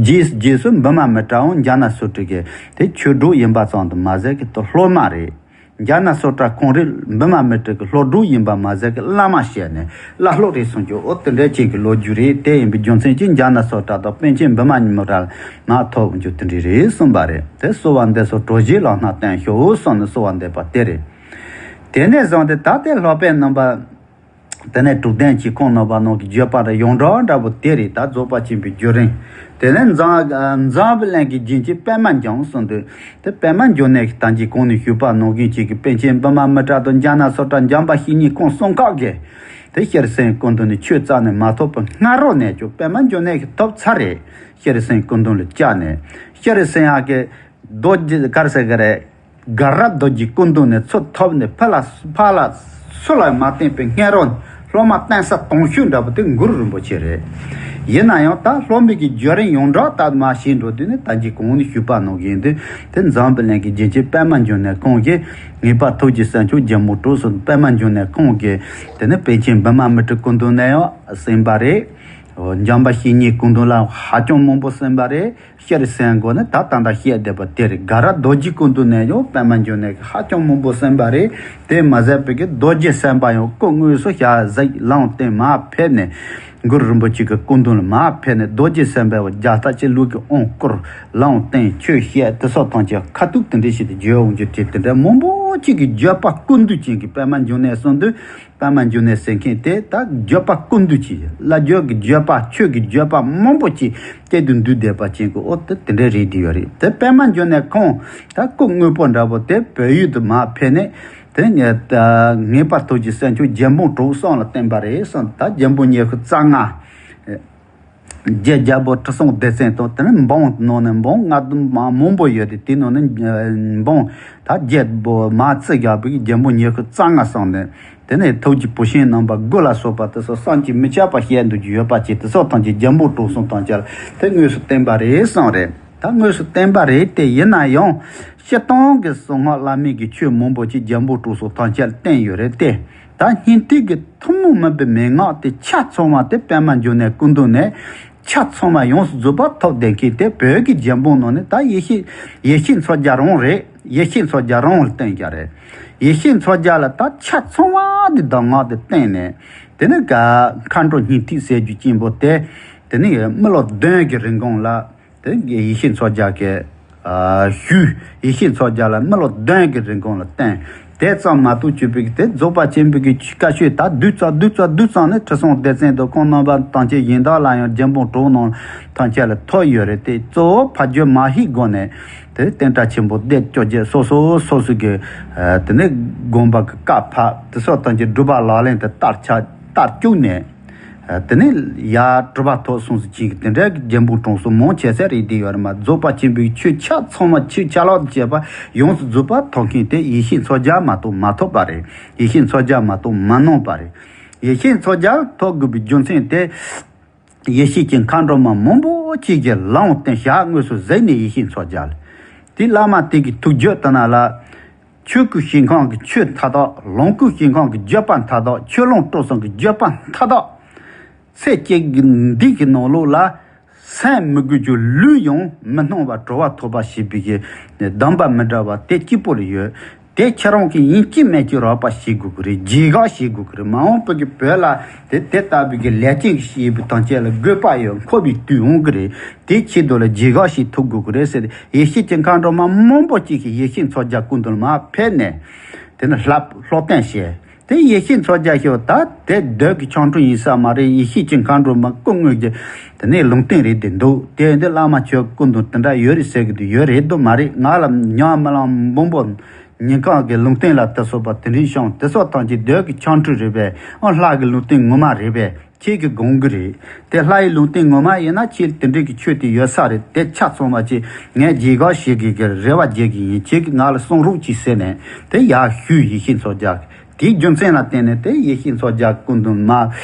རྗེས་རྗེས་སུ་བི་མ་མི་ཏྲའང་ཛྙཱ་ན་སུ་ཏྲ་གི་དེ་ཆོས་གྲོགས་ཡིན་པ་ཙམ་དུ་མ་ཟད་ཀྱི་དེ་སློབ་མ་རེད། ཛྙཱ་ན་སུ་ཏྲ་ཁོང་རེད། བི་མ་མི་ཏྲ་གི་སློབ་གྲོགས་ཡིན་པ་མ་ཟད་ཀྱི་བླ་མ་བྱས་ནས་བླ་སློབ་རེད་གསུང་རྒྱུ་འོ་དེ་འདྲ་ཅིག་གི་ལོ་རྒྱུས་རེད། དེ་ཡིན་པའི་རྒྱུ་མཚན་གྱིས་ཛྙཱ་ན་སུ་ཏྲ་དང་པཎ་ཆེན་བི་མ་མི་ཏྲ་མར་ཐོབ་རྒྱུ་དེ་འདྲ་རེད་གསུངས་པ་རེད། དེ་གསོལ་བ་འདེབས་སོ་གྲོགས་བཞི་ལག་ན་བསྟན་ཤོག་གསུངས་ནས་གསོལ་བ་འདེབས་པ་དེ་རེད། དེ་ནས་བཟུང་སྟེ་ད་ལྟའི་ལྷག་པའི་རྣམ་པ། དེ་ནས་དྲུག་ལྡན་གྱི་ཁོང་རྣམ་པ་རྣམས་ཀྱི་བརྗོད་པ་རེ་ཡོངས་གྲགས་འདྲ་པོ་དེ་རེད། ད་རྫོགས་པ་ཆེན་པོའི་བརྒྱུད་རིམ། དེ་ནས་འཛམ་འཛམ་བུ་གླིང་གི་རྒྱན་གྱི་པདྨ་འབྱུང་གསུངས་དུས། དེ་པདྨ་འབྱུང་གནས་ཀྱི་ད་གིན་གོང་ནས་ཞུས་པ་ནང་བཞིན་གཅིག་གི་པཎ་ཆེན་བི་མ་མི་ཏྲ་དང་ཛྙཱ་ན་སུ་ཏྲ་འཇམ་དཔལ་བཤེས་གཉེན་ཁོང་གསུམ་ཀ་གིས་དེ་ཤྲཱི་སེང་སྐུ་མདུན་ནས་ཆོས་རྩ་ནས་མ་ཐོབ་པའི་སྔ་རོལ་ནས་ཀྱང་པདྨ་འབྱུང་གནས་ཀྱི་ཐོབ་ཚར་རེད། ཤྲཱི་སེང་སྐུ་མདུན་ལ་བཅར་ནས་ཤྲཱི་སེང་ཡང་གི་རྡོ་རྗེ་ག་རེ་ཟེར་གི་རེད། དགའ་རབ་རྡོ་རྗེ་སྐུ་མདུན་ནས་ཚུར་ཐོབ་ནས་ཕར་ལ་ཕར་ལ་སུ་ལ་མ་བསྟན་པའི་སྔ་རོལ་སློབ་མ་བསྟེན་ས་དང་ཤོས་འདྲ་པོ་དེ་གུ་རུ་རིན་པོ་ཆེ་རེད། ཡིན་ན་ཡང་ད་སློབ་མའི་གི་བརྒྱུད་རིམ་ཡོངས་གྲགས་ལྟར་མར་བཤད་འགྲོ་དུས་ནི་ད་གིན་གོང་ནས་ཞུས་པ་ནང་བཞིན་དུ་དེ་འཛམ་བུ་གླིང་གི་རྒྱན་གྱི་པདྨ་འབྱུང་གནས་ཁོང་གིས་ངེས་པར་ཐུགས་ཀྱི་སྲས་མཆོག་རྒྱལ་མོ་གྲོགས་སུ་པདྨ་འབྱུང་གནས་ཁོང་གིས་དེ་ནི་པཎ་ཆེན་བི་མ་མི་ཏྲའི་སྐུ་མདུན་ནས་ཡང་གསན་པ་རེད། འཇམ་དཔལ་བཤེས་གཉེན་སྐུ་མདུན་ལ་ཧ་ཅང་མང་པོ་གསན་པ་རེད། ཤྲཱི་སེང་སྐུ་ནི་ད་ད་ལྟ་བཤད་བསྡད་པ་དེ་རེད། དགའ་རབ་རྡོ་རྗེ་སྐུ་མདུན་ནས་ཡང་པདྨ་འབྱུང་གནས་ཀྱི་ཧ་ཅང་མང་པོ་གསན་པ་རེད། དེ་མ་ཟད་པའི་གི་རྡོ་རྗེ་སེམས་དཔའ་ཡང་སྐུ་དངོས་སུ་ཞལ་གཟིགས་ལུང་བསྟན་མར་ཕེབས་ནས་གུ་རུ་རིན་པོ་ཆེ་གི་སྐུ་མདུན་ལ་མར་ཕེབས་ནས་རྡོ་རྗེ་སེམས་དཔའ་བ་རྒྱ་སྟག་ཅེས་ལུགས་ཀྱི་དབང་བསྐུར་ལུང་བསྟན་ཆོས་བཤད་དེ་སོགས་དང་བཅས་ཁ་ཐུག་དེ་འདྲ་ཞིག་ཏུ་བརྗོད་འོང་རྒྱུ་དེ་དེ་འདྲ་མང་པོ་གཅིག་གི་བརྗོད་པ་ཀུན་བཏུས་ཅན་གྱི་པདྨ་འབྱུང་གནས་གསུངས་དུས། པདྨ་འབྱུང་གནས་ཟེར་མཁན་དེ་ད་བརྗོད་པ་ཀུན་བཏུས་ཀྱི་བླ་བརྗོད་ཀྱི་བརྗོད་པ་ཆོས་ཀྱི་བརྗོད་པ་མང་པོ་ཅིག་སྐྱེ་དུ་འདུས་བསྡད་པ་ཅན་གྱི་འོ་དེ་དེ་འདྲའི་རིགས་དེ་ཡོད་རེད། དེ་པདྨ་འབྱུང་གནས་ཁོང་ད་སྐུ་དངོས་པོ་འདྲ་པོ་དེ་བོད་ཡུལ་དུ་མར་ཕེབས་ནས་དེ་ངེས་ད་ངེས་པར་ཐུགས་ཀྱི་སྲས་མཆོག་རྒྱལ་འབངས་དྲུག་གསུམ་ལ་བསྟན་པ་རེད་གསུངས། ད་རྒྱལ་འབངས་ཉི་ཤུ་རྩ་ལྔ། རྗེ་རྒྱལ་པོ་ཁྲི་སྲོང་ལྡེ་བཙན་དང་དེ་ནས་འབངས་ནང་ནས་འབངས་ལྔ་བདོ་མ་མང་པོ་ཡོད་དེ། དེའི་ནང་ནས་འབངས་ད་རྒྱལ་པོ་མ་རྩི་རྒྱལ་པོའི་རྒྱལ་འབངས་ཉི་ཤུ་རྩ་ལྔ་སོང་ནས། དེ་ནས་ཐུགས་ཀྱི་བུ་ཆེན་རྣམ་པ་དགུ་ལ་སོགས་པ་དེ་ཚོ་བསམ་གྱིས་མི་ཁྱབ་པ་བཤད་འདུག་རྒྱུ་ཡོད་པ་ཅིག་དེ་ཚོ་ཐམས་ཅད་རྒྱལ་འབངས་དྲུག་གསུམ་ཐམས་ཅད་ལ་དེ་དངོས་སུ་བསྟན་པ་རེད་གསུངས་རེད། ད་དངོས་སུ་བསྟན་པ་རེད་དེ། ཡིན་ན་ཡང་སྤྱིར་བཏང་གི་གསང་སྔགས་བླ་མེད་ཀྱི་ཆོས་མང་པོ་ཅིག་རྒྱལ་འབངས་དྲུག་གསུམ་ཐམས་ཅད་ལ་བསྟན་ཡོད་རེད་དེ། ད་སྙིང་ཐིག་གི་ཐུན་མོང་མིན་པའི་མན་ངག་དེ་ཆ་ཚང་བ་དེ་པདྨ་འབྱུང་གནས་སྐུ་མདུན་ནས་ཆ་ཚང་བ་ཡོངས་སུ་རྫོགས་པ་ཐོབ་བསྡད་མཁན་དེ་བོད་ཀྱི་རྒྱལ་འབངས་ནང་ནས་ད་ཡེ་ཤེས་ཡེ་ཤེས་མཚོ་རྒྱལ་རང་རེད། ཡེ་ཤེས་མཚོ་རྒྱལ་རང་ལ་བསྟན་རྒྱུ་རེད། ཡེ་ཤེས་མཚོ་རྒྱལ་ལ་ད་ཆ་ཚང་བ་དེ་གདམས་ངག་དེ་བསྟན་ནས། དེ་ནས་ག་མཁའ་འགྲོ་སྙིང་ཐིག་ཟེར་རྒྱུ་ཅན་པོ་དེ། དེ་ནས་མི་ལོ་བདུན་གྱི་རིང་གོང་ལ། དེ་ཡེ་ཤེས་མཚོ་རྒྱལ་གྱི་ཨ་ཞུས། ཡེ་ཤེས་མཚོ་རྒྱལ་ལ་མི་ལོ་བདུན་གྱི་རིང་གོང་ལ་བསྟན། དེ་ཙམ་མ་གཏོགས་ཆོས་པའི་གི་དེ་རྫོགས་པ་ཆེན་པོའི་གི་བཀའ་ཆོས་ད་བསྡུས་ཙམ་བསྡུས་ཙམ་བསྡུས་ཙམ་ནི་ཁྲི་སྲོང་ལྡེ་བཙན་དང་ཁོང་རྣམ་པ་ཐམས་ཅད་གཞན་དག་ལ་ཡང་རྒྱལ་འབངས་གྲོགས་རྣམས་ཐམས་ཅད་ལ་ཐོབ་ཡོད་རེད་དེ། གཙོ་བོ་ཕ་རྒྱུད་མ་ཤེས་སྒོ་ནས་ དེ་བསྟན་དགྲ་ཆེན་པོ་སྡེ་བཅོ་བརྒྱད་སོ་སོ་སོ་སོ་གི་དེ་ནས་དགོངས་པ་གི་བཀའ་ཕབ། དེ་སོགས་དང་གི་སྒྲུབ་པ་ལག་ལེན་དུ་བསྟར་ཆ་བསྟར་བཅུག་ནས། དེ་ནས་ཡར་གྲུབ་པ་ཐོབ་སོང་ཟིག་ཅིག་དེ་འདྲའི་རྒྱལ་འབངས་གྲོང་གསེབ་མང་ཆེ་ས་རེད་དེ་ཡོད་རེད་མ། རྫོགས་པ་ཆེན་པོའི་ཆོས་ཆ་ཚང་མ་ཆོས་ཆ་ལག་ཏུ་བྱས་པ་ཡོངས་སུ་རྫོགས་པ་ཐོབ་མཁན་དེ་ཡེ་ཤེས་མཚོ་རྒྱལ་མ་གཏོགས་མ་ཐོབ་པ་རེད། ཡེ་ཤེས་མཚོ་རྒྱལ་མ་གཏོགས་མ་གནང་པ་རེད། ཡེ་ཤེས་མཚོ་རྒྱལ་ཐོབ་དགོས་པའི་རྒྱུ་མཚན་དེ། ཡེ་ཤེས་ཀྱི་མཁའ་འགྲོ་མ་མང་པོ་ཅིག་གིས་ལམ་སྟོན་ཞལ་དངོས་སུ་གཟིགས་ནས་ཡེ་ཤེས་མཚོ་རྒྱལ། དེ་བླ་མ་དེ་གི་ཐུགས་བརྗོད་ལྟར་ན་ལ། ཆོས་སྐུ་ཞིང་ཁམས་ཀྱི་ཆོས་མཐའ་དག། ལོངས་སྐུ་ཞིང་ཁམས་ཀྱི་བརྗོད་པ་མཐའ་དག། ཆོས་ལོངས་སྤྲོ་གསུམ་གྱི་བརྗོད་པ་མཐའ་དག། ཚེ་གཅིག་གི་འདི་གི་ནང་ལོགས་ལ། སེམས་མི་དགོས་རྒྱུ་ལུས་ཡང་མི་སྣང་བ་གྲོལ་བ་ཐོབ་པ་ཞེས་པའི་གི་གདམས་པ་མི་འདྲ་བ་དེ་གཅིག་པོ་ལ་ཡོད། དེ་ཁྱེད་རང་གིས་ཡིན་གཅིག་མིན་གཅིག་རག་པ་ཞིག་དགོས་ཀྱི་རེད། རྗེས་དགག་ཞིག་དགོས་ཀྱི་རེད། མ་འོངས་པའི་གི་བོད་ལ་དེ་དེ་ལྟ་བུའི་གི་ལས་ཅན་གྱི་ཞེས་པའི་དོན་ཆེན་ལ་དགོས་པ་ཡོད། འཁོར་བའི་དུས་འོང་གི་རེད། དེའི་ཆེད་དུ་ལ་རྗེས་དགག་ཞིག་ཐུབ་དགོས་ཀྱི་རེད་ཟེར། ཡེ་ཤེས་ཀྱི་མཁའ་འགྲོ་མ་མང་པོ་ཅིག་གིས་ཡེ་ཤེས་མཚོ་རྒྱལ་སྐུ་མདུན་ལ་མར་ཕེབས་ནས། དེ་ནི་ལྷ་ལྷོ་བསྟན་བྱས། དེ་ཡེ་ཤེས་མཚོ་རྒྱལ་ཞེས་པ་ད་དེ་བདུད་ཀྱི་ཆང་འཁྲུ་ཡིན་ས་མ་རེད། ཡེ་ཤེས་ཀྱི་མཁའ་འགྲོ་མ་སྐུ་དངོས་ཀྱི་དེ་ནས་ལུང་བསྟན་རེད་དེ་འདུག་དེ་འདི་བླ་མ་ཁྱོད་སྐུ་མདུན་དེ་འདྲ་ཡོད་རེད་ཟེར་གི་འདུག་ཡོད་རེད་དོ་མ་རེད། ང་ལ་ཉམས་མི་ལང་འབུམ་པོ་ཉིན་གང་གི་ལུང་བསྟན་ལ་དེ་སོགས་པ་དེ་འདྲའི་བྱུང་། དེ་སོགས་ཐམས་ཅད་བདུད་ཀྱི་ཆང་འཁྲུ་རེད་པས། ཨ་ལྷ་གི་ལུང་བསྟན་ངོ་མ་རེད་པས། ཁྱེད་ཀྱི་དགོངས་ཀྱི་རེད། དེ་ལྷ་ཡི་ལུང་བསྟན་ངོ་མ་ཡིན་ན་ཁྱེད་དེ་འདྲའི་གི་ཆོས་དེ་ཡོད་ས་རེད། དེ་ཆ་ཚང་བ་ཅིག་ངས་རྗེས་དགག་བྱེད་དགོས་ཀྱི་རེ་བ་རྒྱག་གི་ཡིན། ཁྱེད་ཀྱིས་ང་ལ་གསུང་རོགས་གྱིས་ཟེར་ནས་དེ་ཡར་ཞུས། ཡེ་ཤེས་མཚོ་རྒྱལ་དེའི་རྒྱུ་མཚན་ལ་བརྟེན་ནས་དེ་ཡེ་ཤེས་མཚོ་རྒྱལ་སྐུ་མདུན་མ་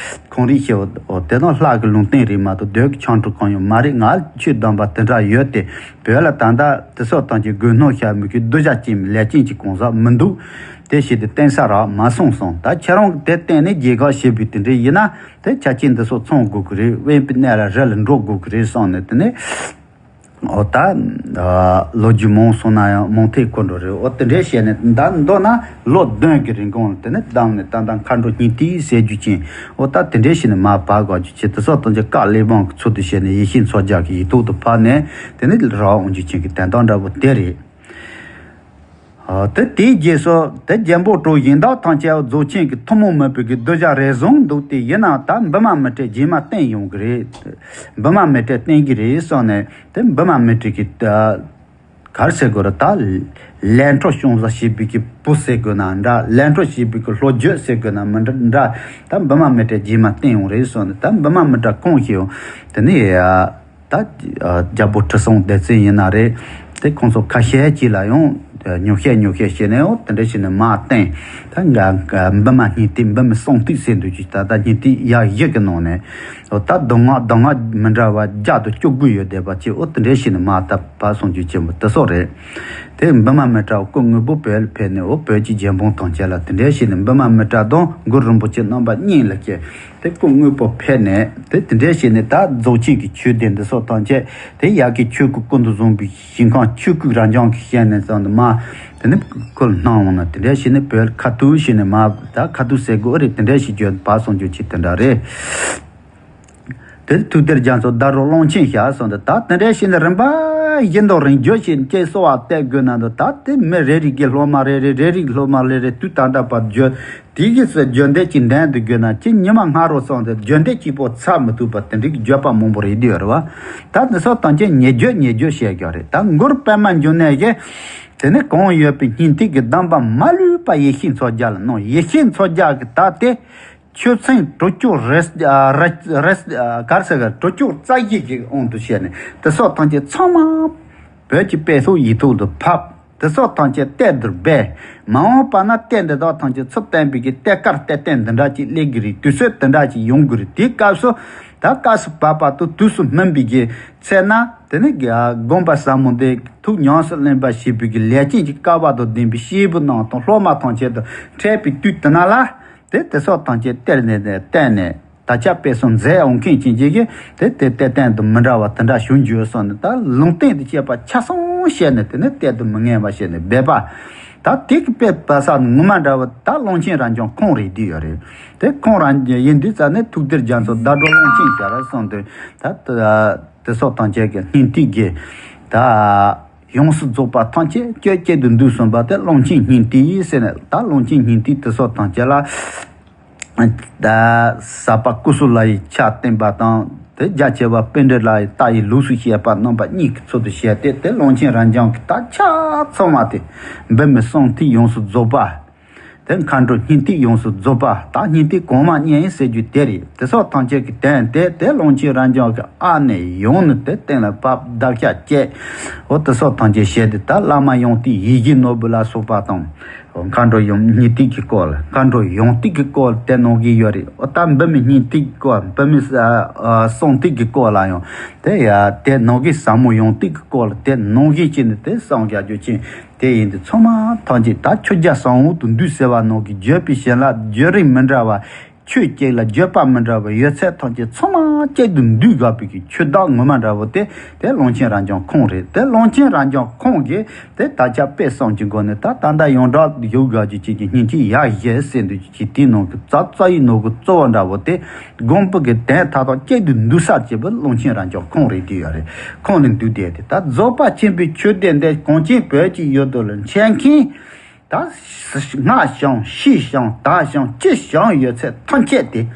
ཁོང་རིགས་ཞེས་པ་དེ་དང་ལྷ་གི་ལུང་བསྟན་རེད་མ་གཏོགས་བདུད་ཀྱི་ཆང་འཁྲུ་གང་ཡང་མ་རེད། ང་ལ་ཆོས་གདམས་པ་དེ་འདྲ་ཡོད་དེ། བོད་ལ་ད་ལྟ་དེ་སོགས་དང་གི་དགོས་སྣང་བཤད་མི་དགོས། གདུལ་བྱ་སྐྱེ་མི་ལས་ཅན་གྱི་གང་ཟག་མི་འདུག་དེ་བྱས་ཏེ་བསྟན་ས་རག་མ་སོང་སོང་། ད་ཁྱེད་རང་གིས་དེ་བསྟན་ནས་རྗེས་དགག་བྱེད་པའི་དེ་འདྲ་ཡིན་ན་དེ་ཆ་རྐྱེན་འདི་ཚོ་ཚང་དགོས་ཀྱི་རེད། དབེན་པའི་གནས་ལ་རི་ལ་འགྲོ་དགོས་ཀྱི་རེད་བསམ་ནས། དེ་ནས་འོ་ད་ལོ་རྒྱུས་མང་སོང་ན་ཡང་མང་ཐལ་འཁོར་འགྲོ་རེད། འོ་དེ་འདྲས་བྱས་ནས་ད་མདོར་ན་ལོ་བདུན་གྱི་རིང་གོང་ལ་དེ་ནས་བསྡམས་ནས་ད་ལྟ་མཁའ་འགྲོ་སྙིང་ཐིག་ཟེར་རྒྱུ་ཅན། འོ་ད་དེ་འདྲས་བྱས་ནས་མར་བབས་དགོས་རྒྱུ་བྱས། དེ་སོགས་དང་ཅི་བཀའ་གླེགས་བམ་གྱི་ཚུལ་དུ་བྱས་ནས་ཡེ་ཤེས་མཚོ་རྒྱལ་གྱི་ཡིག་ཐོག་ཏུ་ཕབ་ནས་དེ་ནས་རང་དབང་རྒྱུ་ཅན་གྱི་དོན་དག་འདྲ་པོ་དེ་རེད། ཨ། དེ་དེའི་རྗེས་སུ་དེ་རྒྱལ་པོ་གྲུ་གཞོན་དག་ཐམས་ཅད་རྫོགས་ཆེན་གྱི་ཐུན་མོང་མིན་པའི་གི་གདུལ་བྱ་རེ་ཟུང་འདུག་སྟེ། ཡིན་ནའང་ད་འབུམ་མ་མི་ཏྲས་རྗེས་མ་བསྟན་ཡོང་གི་རེད། འབུམ་མ་མི་ཏྲས་བསྟན་གྱི་རེད་བསམ་ནས་དེ་འབུམ་མ་མི་ཏྲ་གི་ད་ག་རེ་ཟེར་དགོས་རེད། ད་ལས་འཕྲོ་བྱུང་ས་ཞེས་པའི་གི་བུ་ཟེར་དགོས་ན་འདྲ། ལས་འཕྲོ་ཞེས་པའི་གི་ལྷོ་བརྒྱུད་ཟེར་དགོས་ན་མི་འདྲ་འདྲ། ད་འབུམ་མ་མི་ཏྲས་རྗེས་མ་བསྟན་ཡོང་རེད་བསམ་ནས། ད་འབུམ་མ་མི་ཏྲ་གང་ཞིག་ཡང་དེ་ནས་ཡ། ད་རྒྱལ་པོ་ཁྲི་སྲོང་ལྡེ་བཙན་ཡིན་ན་རེད། དེ་ཁོང་ཚོ་ཁ་ཤས་ཅིག་ལ་ཡང་ཉོ་ཤས་ཉོ་ཤས་བྱས་ནས། འོ་དེ་འདྲ་བྱས་ནས་མར་བསྟན། ད་འགའ་འགའ་འབུམ་མ་སྙིང་ཐིག་འབུམ་མ་གསང་ཐིག་ཟེར་འདུག་ཅིག་ད་ལྟ་སྙིང་ཐིག་ཡ་བཞི་གི་ནང་ནས། འོ་ད་མདོ་སྔགས་མདོ་སྔགས་མི་འདྲ་བ་བརྒྱ་དང་བཅུ་དགུ་ཡོད་བསྡད་པ་ཅིག་འོ་དེ་འདྲ་བྱས་ནས་མར་ད་བབས་སོང་རྒྱུ་ཆེན་པོ་དེ་སོགས་རེད། དེ་འབུམ་མ་མི་ཏྲ་སྐུ་དངོས་པོ་བོད་ལ་ཕེབས་ནས། འོ་བོད་ཀྱི་རྒྱལ་འབངས་ཐམས་ཅད་ལ་དེ་འདྲ་བྱས་ནས་འབུམ་མ་མི་ཏྲ་དང་གུ་རུ་རིན་པོ་ཆེ་རྣམ་པ་གཉིས་ལ་བཅས། དེ་སྐུ་དངོས་པོ་ཕེབས་ནས་དེ་དེ་འདྲ་བྱས་ནས་ད་རྫོགས་ཆེན་གྱི་ཆོས་སྡེ་འདི་སོགས་ཐམས་ཅད་དེ་ཡ་གི་ཆོས་སྐུ་སྐུ་མདུན་བཟུང་བའི་ཞིང་ཁམས་ཆོས་སྐུ་རབ་འབྱམས་ཀྱི་ཞལ་ནས་ཙམ་དུ་མ། དེ་ནི་ཁོ་ལ་སྣང་འོང་ན་དེ་འདྲ་བྱས་ནས་བོད་ཁ་ཐུག་བྱས་ནས་མ། ད་ཁ་ཐུག་ཟེར་དགོས་རེད། དེ་འདྲ་བྱས་བརྗོད་པ་སོང་རྒྱུ་ཅིག་དེ་འདྲ་རེད། དེ་ཐུགས་གཏེར་རྒྱ་མཚོ་ཟླ་གྲོགས་ཀློང་ཆེན་ཞེས་གསུངས་ཏེ། ད་དེ་འདྲ་བྱས་ནས་རིམ་པ་བཞིན་དུ་རིང་བརྗོད་བྱས་ཀྱི་གསོལ་བ་བཏབ་དགོས་ན་འདུག་ད་དེ་མི་རེ་རེ་གི་སློབ་མ་རེ་རེ་རེ་རེ་གི་སློབ་མ་རེ་རེ་དུས་ད་ལྟ་བར་བརྗོད། དེ་གི་སུ་བརྗོད་འདོད་ཀྱི་འདོན་དུ་དགོས་ན་ཅི་ཉི་མ་སྔ་རོ་སོང་སྟེ་བརྗོད་འདོད་གཅིག་པོ་ཚར་མི་ཐུབ་པ་དེ་འདྲའི་བརྗོད་པ་མང་པོ་རེད་དུ་ཡོད་རེད་བ། ད་དེ་སོགས་ཐམས་ཅད་ཉེ་བརྗོད་ཉེ་བརྗོད་བཤད་རྒྱུ་རེད། ད་མགུར་པད་མ་འབྱུང་གནས་ཀྱིས་དེ་ནས་གང་ཡོད་པའི་སྙིང་ཐིག་གི་གདམས་པ་མ་ལུས་པ་ཡེ་ཤེས་མཚོ་རྒྱལ་ལ་གནང་། ཡེ་ཤེས་མཚོ་རྒྱལ་གྱིས་ད་དེ་ཆོས་ཚན་དྲུག་ཅུ་རེ་རེ་རེ་གར་ཟེར་ག་དྲུག་ཅུ་རྩ་བཞི་གི་དབང་དུ་བྱས་ནས་དེ་སོགས་ཐམས་ཅད་ཚང་མ་བོད་ཀྱི་དཔེ་སྲོལ་ཡིག་ཐོག་ཏུ་ཕབ། དེ་སོགས་ཐམས་ཅད་གཏེར་དུ་སྦས། མ་འོངས་པ་ན་གཏེར་འདི་དག་ཐམས་ཅད་ཚུལ་བསྟན་པའི་གི་གཏེར་དཀར་གཏེར་བརྟན་འདི་འདྲ་ཅིག་སླེབས་ཀྱི་རེད། དུས་ཚོད་འདི་འདྲ་ཅིག་ཡོང་གི་རེད། དེའི་སྐབས་སུ་ད་སྐབས་སུ་བབ་པ་དང་དུས་སུ་སྨིན་པའི་གི་ཚེ་ན་དེ་ནི་དགོངས་པ་ཟབ་མོ་འདི་ཐུགས་ཉམས་སུ་ལེན་པ་ཞེས་པའི་གི་ལས་ཅན་གྱི་སྐལ་བ་དང་ལྡན་པའི་སྐྱེས་བུ་རྣམས་དང་སློབ་མ་ཐམས་ཅད་དང་འཕྲད་པའི་དུས་དེ་ན་ལ། དེ་དེ་སོགས་ཐམས་ཅད་གཏེར་ནས་བཏོན་ནས་ད་ཆ་དཔེ་སྲོལ་མཛད་འོང་མཁན་ཅན་གྱིས་དེ་དེ་གཏེར་སྟོན་དང་མི་འདྲ་བ་དེ་འདྲ་བྱུང་རྒྱུ་སོགས་ནི་ད་ལུང་བསྟན་དང་བཅས་པ་ཆ་ཚང་བཤད་ནས་དེ་ནི་གཏེར་དུ་མི་ངེས་པ་བྱས་ནས་སྦས་པ། ད་དེ་གི་དཔེ་པ་ས་ངོ་མ་འདྲ་བ་ད་ཀློང་ཆེན་རབ་འབྱམས་ཁོང་རེད་དེ་ཡོད་རེད། དེ་ཁོང་རང་ཡིན་དུས་ཙ་ནས་ཐུགས་གཏེར་རྒྱ་མཚོ་ཟླ་གྲོགས་ཀློང་ཆེན་ཞེས་ར་གསུངས་དུས་ད་དེ་སོགས་ཐམས་ཅད་ཀྱི་སྙིང་ཐིག་གི་ད། ཡོངས་སུ་རྫོགས་པ་ཐམས་ཅད་བཅོ་བརྒྱད་དུ་འདུས་གསུངས་པ་དེ་ཀློང་ཆེན་སྙིང་ཐིག་ཟེར་ནས། ད་ཀློང་ཆེན་སྙིང་ཐིག་དེ་སོགས་ཐམས་ཅད་ལ་ད་ཟབ་པ་ཀུ་སུ་ལ་ཡི་ཆ་བསྟན་པ་དང་། དེ་རྒྱ་ཆེ་བ་པཎྜི་ཏ་ལ་ཡི་ལྟ་བའི་ལུགས་སུ་བཤད་པ་རྣམ་པ་གཉིས་ཀྱི་ཚུལ་དུ་བཤད་དེ། དེ་ཀློང་ཆེན་རབ་འབྱམས་ཀྱི་ད་ཆ་ཚང་བ་དེ། འབུམ་གསུང་ཐིག་ཡོངས་སུ་རྫོགས་པ། དེ་མཁའ་འགྲོ་སྙིང་ཐིག་ཡོངས་སུ་རྫོགས་པ། ད་སྙིང་ཐིག་གོང་མ་བསྙེན་ཟེར་རྒྱུ་དེ་རེད། དེ་སོགས་ཐམས་ཅད་ཀྱི་དོན་དེ་དེ་ཀློང་ཆེན་རབ་འབྱམས་ཀྱི་ཨ་ནེ་ཡོང་ནི་དེ་སྟེང་ལ་ཕབ་བརྡར་ཤ་བཅད། འོ་དེ་སོགས་ཐམས་ཅད་བཤད་དེ། ད་བླ་མ་ཡོངས་ཐིག་ཡིད་བཞིན་ནོར་བུ་ལ་སོགས་པ་དང་། མཁའ་འགྲོ་ཡོངས་སྙིང་ཐིག་གི་སྐོར་ལ། མཁའ་འགྲོ་ཡོངས་ཐིག་གི་སྐོར་དེ་གནང་གི་ཡོད་རེད། འོ་ད་འབུམ་སྙིང་ཐིག་གི་སྐོར། འབུམ་གསུང་ཐིག་གི་སྐོར་ལ་ཡང་དེ་ཡ་དེ་གནང་གི། ཟབ་མོ་ཡོངས་ཐིག་གི་སྐོར་ལ་དེ་གནང་གི་བྱས་ནས་དེ་གསུང་བྱ་རྒྱུ་ཅན་དེ་ཡིན་དུས། ཚང་མ་ཐམས་ཅད་ད་ཆོས་རྒྱལ་ཟབ་མོ་དུ་འདུས་ཟེར་བ་ནང་གི་བརྗོད་པའི་བྱིན་རླབས་བརྗོད་རིམ་མི་འདྲ་བ། ཆོས་གཅིག་ལ་བརྗོད་པ་མི་འདྲ་བ་ཡོད་ཚད་ཐམས་ཅད་ཚང་མ་གཅིག་ཏུ་འདུས་དགོས་པའི་གི་ཆོས་བདག་ངོ་མ་འདྲ་བོ་དེ་དེ་ཀློང་ཆེན་རབ་འབྱམས་ཁོང་རེད། དེ་ཀློང་ཆེན་རབ་འབྱམས་ཁོང་གིས་དེ་དར་ཁྱབ་སྤེལ་གསུམ་གྱི་སྒོ་ནས། ད་ད་ལྟ་ཡོངས་གྲགས་ཡོད་དགོས་ཀྱི་ཆེད་ཀྱི་སྙིང་རྗེ་ཡ་བཞེས་ཟེར་འདུག་ཀྱི་དེའི་ནང་གི་རྩ་རྩ་བའི་ནང་གི་གཙོ་བོ་འདྲ་བོ་དེ། དགོངས་པ་གི་དོན་མཐའ་དག་གཅིག་ཏུ་འདུས་ས་བྱེད་པ་ཀློང་ཆེན་རབ་འབྱམས་ཁོང་རེད། དེ་ཡོད་རེད། ཁོང་ནི་འདུས་བསྡད་དེ། ད་རྫོགས་པ་ཆེན་པོའི་ཆོས་སྡེ་འདི་གངས་ཅན་བོད་ཀྱི་ཡུལ་དུ་ལ་འཆད་མཁན། ད་སྔ་ཞིང་ཕྱིས་ཞིང་ད་ཞིང་ཅི་ཞིག་ཡོད་ཚད་ཐམས་ཅད་དེ།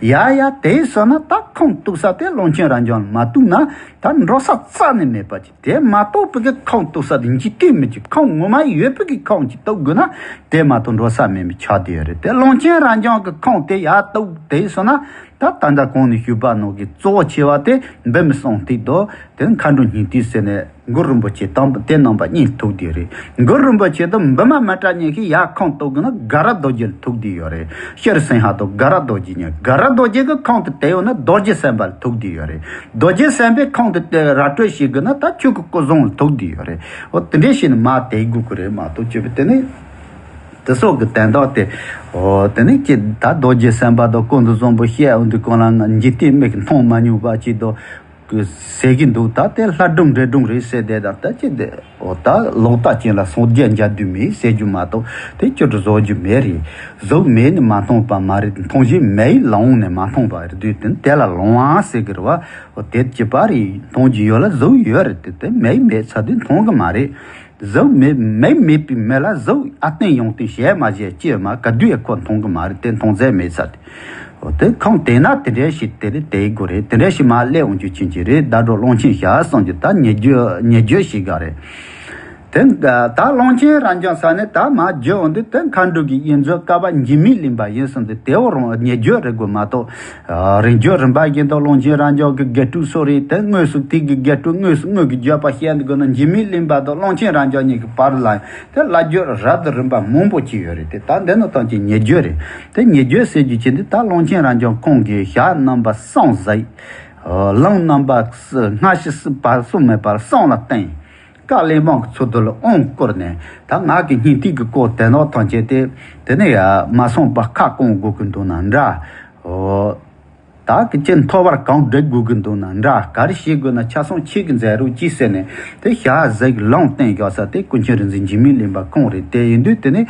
ཡ་ཡ་དེ་སོང་ན་ད་ཁུངས་གཏུགས་ས་དེ་ཀློང་ཆེན་རབ་འབྱམས་མ་གཏུགས་ན་ད་འགྲོ་ས་རྩ་ནས་མེད་པ་ཅིག་དེ་མ་གཏོགས་པའི་གི་ཁུངས་གཏུགས་ས་དེ་འཇིག་རྟེན་མི་གཅིག་ཁུངས་ངོ་མ་ཡོད་པའི་གི་ཁུངས་ཅིག་གཏུགས་དགོས་ན། དེ་མ་གཏོགས་འགྲོ་ས་མེད་པའི་ཆ་དེ་ཡོད་རེད། དེ་ཀློང་ཆེན་རབ་འབྱམས་ཀྱི་ཁུངས་དེ་ཡར་གཏུགས་དེ་སོང་ན། ད་ད་ལྟ་གོང་ནས་ཞུས་པ་ནང་གི་གཙོ་བོ་ཆེ་བ་དེ་འབུམ་གསུང་ཐིག་དང་དེ་མཁའ་འགྲོ་སྙིང་ཐིག་ཟེར་ནས། གུ་རུ་རིན་པོ་ཆེ་དང་དེ་རྣམ་པ་གཉིས་ཐུག་དེ་རེད། གུ་རུ་རིན་པོ་ཆེ་དང་འབུམ་མ་མི་ཏྲ་གཉིས་ཀྱིས་ཡར་ཁུངས་གཏུགས་དགོས་ན་དགའ་རབ་རྡོ་རྗེ་ལ་ཐུག་དེ་ཡོད་རེད། ཤྲཱི་སིང་ཧ་དང་དགའ་རབ་རྡོ་རྗེ་གཉིས། དགའ་རབ་རྡོ་རྗེ་གི་ཁུངས་དེ་དེ་ཡོད་ན་རྡོ་རྗེ་སེམས་དཔའ་ལ་ཐུག་དེ་ཡོད་རེད། རྡོ་རྗེ་སེམས་དཔའི་ཁུངས་དེ་དེ་ར་སྤྲོད་བྱེད་དགོས་ན་ད་ཆོས་ཀྱི་སྐུ་གསུང་ལ་ཐུག་དེ་ཡོད་རེད། འོ་དེ་འདྲས་བྱས་ནས་མར་དེ་དགོས་ཀྱི་རེད་མ་གཏོགས་ཅི་བས་དེ་ནི། དེ་སོགས་ཀྱི་དོན་དག་དེ། འོ་དེ་ནི་ཅི་ད་རྡོ་རྗེ་སེམས་དཔའ་དང་ཀུན་ཏུ་བཟང་པོ་བཤད་འོང་དུས་གང་ལ་འཇིག་རྟེན་མིག་གིས་མཐོང་མ་མྱོང་བ་ཅིག་དང་། ཟེར་གྱི་འདུག་ད་དེ་ལྷ་སྒྲུང་འདྲེ་སྒྲུང་རེད་ཟེར་དེ་དང་ད་ཅི་དེ། འོ་ད་ལོག་ལྟ་ཅན་ལ་སངས་རྒྱས་མཇལ་དུས་མེད་ཟེར་རྒྱུ་མ་གཏོགས་དེ་ཅི་དྲི་བཟོ་རྒྱུ་མེད་རེད། གཟུགས་མེད་ནས་མ་མཐོང་བ་མ་རེད། མཐོང་བྱེད་མེ་ཡིས་ལོང་ནས་མ་མཐོང་བ་རེད་དུས་དེ་དེ་ལ་ལོང་བ་ཟེར་གི་རེད་བ། འོ་དེ་ཅི་པ་རེད། མཐོང་རྒྱུ་ཡོད་ལ་གཟུགས་ཡོད་རེད་དེ་དེ་མེ་ཡིས་མེད་ཚར་དུས་མཐོང་གི་མ་རེད། གཟུགས་མེད་མེ་མེད་པའི་མེ་ལ་གཟུགས་ཨ་བརྟན་ཡོང་བརྟན་བྱས་མ་བྱས་ཅི་ཡོད་མ་ག་དུས་ཡང་ཁོ་མཐོང་གི་མ་རེད་དེ་མཐོང་ཚད་མེད་ཚར་དུས། འོ་དེ་ཁུངས་དེ་ན་དེ་འདྲས་ཞིག་དེ་རེད་དེ་དགོས་རེད། དེ་འདྲས་ཞིག་མར་སླེབས་འོང་རྒྱུ་ཕྱིན་ཅི་རེད། ཟླ་གྲོགས་ཀློང་ཆེན་ཞག་གསུང་རྒྱུ་ད་ཉེ་བརྗོད་ཉེ་བརྗོད་ཞིག་ག་རེད། དེ་ད་ཀློང་ཆེན་རབ་འབྱམས་ས་ནས་ད་མར་བརྗོད་འོང་དུས་དེ་མཁའ་འགྲོ་གི་དབྱེན་མཛོད་བཀའ་བབས་འཇིགས་མེད་གླིང་པ་ཡིན་གསུངས་ཏེ་དེའོ་རང་ཉེ་བརྗོད་རེད་དགོས་མ་གཏོགས། རིང་བརྗོད་རིམ་པ་བཞིན་དུ་ཀློང་ཆེན་རབ་འབྱམས་ཀྱི་རྒྱས་སྤྲོས་སོགས་རེད། དེ་དངོས་སུ་ཐིག་གི་རྒྱས་སྤྲོས་དངོས་སུ་དངོས་ཀྱི་བརྗོད་པ་བཤད་འདུག་གི་ན་འཇིགས་མེད་གླིང་པ་དང་ཀློང་ཆེན་རབ་འབྱམས་གཉིས་ཀྱི་བར་ལ་དེ་བསླབ་བརྗོད་རབ་ཏུ་རིམ་པ་མང་པོ་ཅིག་ཡོད་རེད། དེ་ད་འདི་ནི་ཐམས་ཅད་ཉེ་བརྗོད་རེད། དེ་ཉེ་བརྗོད་ཟེར་རྒྱུ་ཅི་འདི་ད་ཀློང་ཆེན་རབ་འབྱམས་ཁོང་གིས་ཞག་རྣམ་པ་གསུམ་གཟིགས། ལམ་རྣམ་པ་སྔ་ཕྱི་བར་གསུམ་མེད་པར་གསུམ་ལ་བསྟན། བཀའ་གླེགས་བམ་གྱི་ཚུལ་དུ་ལ་དབང་བསྐུར་ནས་ད་ངག་གི་སྙིང་ཐིག་གི་སྐོར་དེ་ནོ་ཐམས་ཅད་དེ་དེ་ནས་ཡ་མ་སོང་པ་ཁ་སྐོང་དགོས་ཀྱི་འདུག་ན་འདྲ། ད་ཀྱི་ཅི་མཐོ་བར་གང་བསྒྲིག་དགོས་ཀྱི་འདུག་ན་འདྲ། ག་རེ་བྱེད་དགོས་ན་ཆ་ཚང་ཁྱེད་ཀྱི་མཛད་རོགས་གྱིས་ཟེར་ནས་དེ་ཞག་གཟིགས་ལུང་བསྟན་བཞག་ས་དེ་ཀུན་མཁྱེན་རིག་འཛིན་འཇིགས་མེད་གླིང་པ་ཁོང་རེད། དེ་ཡིན་དུས་དེ་ནས་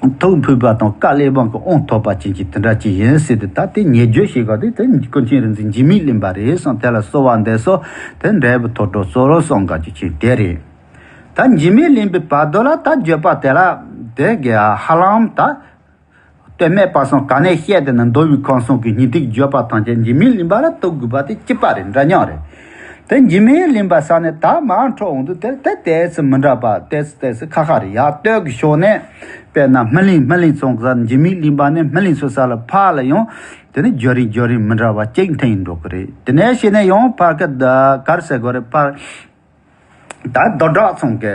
ཐུགས་ཕུལ་བ་དང་བཀའ་གླེགས་བམ་གྱི་དབང་ཐོབ་པ་ཅན་གྱི་དེ་འདྲ་ཅིག་ཡིན་ཟེར་ཏེ་ད་དེ་ཉེ་བརྗོད་བྱེད་ག་དེ་དེ་ཀུན་མཁྱེན་རིག་འཛིན་འཇིགས་མེད་གླིང་པ་རེད་གསུངས། དེ་ལ་གསོལ་བ་འདེབས་སོ། དེ་འབྲས་བུ་ཐོབ་འགྲོ་གསོལ་རོ་གསུངས་ག་ཅིག་ཅིག་དེ་རེད། ད་འཇིགས་མེད་གླིང་པའི་བར་དོ་ལ་ད་བརྗོད་པ་དེ་ལ་དེ་གི་ཧ་ལམ་ད། སྟོད་སྨད་བར་གསུམ་ག་ནས་བཤད་དེ་ན་མདོ་དབུས་ཁམས་གསུམ་གྱི་སྙིང་ཐིག་བརྗོད་པ་ཐམས་ཅད་འཇིགས་མེད་གླིང་པ་ལ་གཏུག་དགོས་པ་དེ་གཅིག་པ་རེད། འདྲ་མཉམ་རེད། དེ་འཇིགས་མེད་གླིང་པ་ས་ནས་ད་མར་འཕྲོ་འོང་དུས་དེར་དེ་ཏོག་ཙམ་མི་འདྲ་བ་ཏོག་ཙམ་ཏོག་ཙམ་ཁ་ཁ་རེད། ཡར་སྟོད་ཀྱི་ཕྱོགས་ནས་དཔེར་ན་སྨིན་གླིང་། སྨིན་གླིང་ཚང་གི་ས་འཇིགས་མེད་གླིང་པ་ནས་སྨིན་གླིང་ཚང་ས་ལ་ཕར་ལ་ཡང་དེ་ནི་བརྗོད་རིམ་བརྗོད་རིམ་མི་འདྲ་བ་གཅིག་འཐེན་འགྲོ་གི་རེད། དེ་ནས་བྱས་ནས་ཡང་ཕར་ཀ་གར་ཟེར་དགོས་རེད། ཕར། ད་རྡོར་བྲག་ཚང་གི་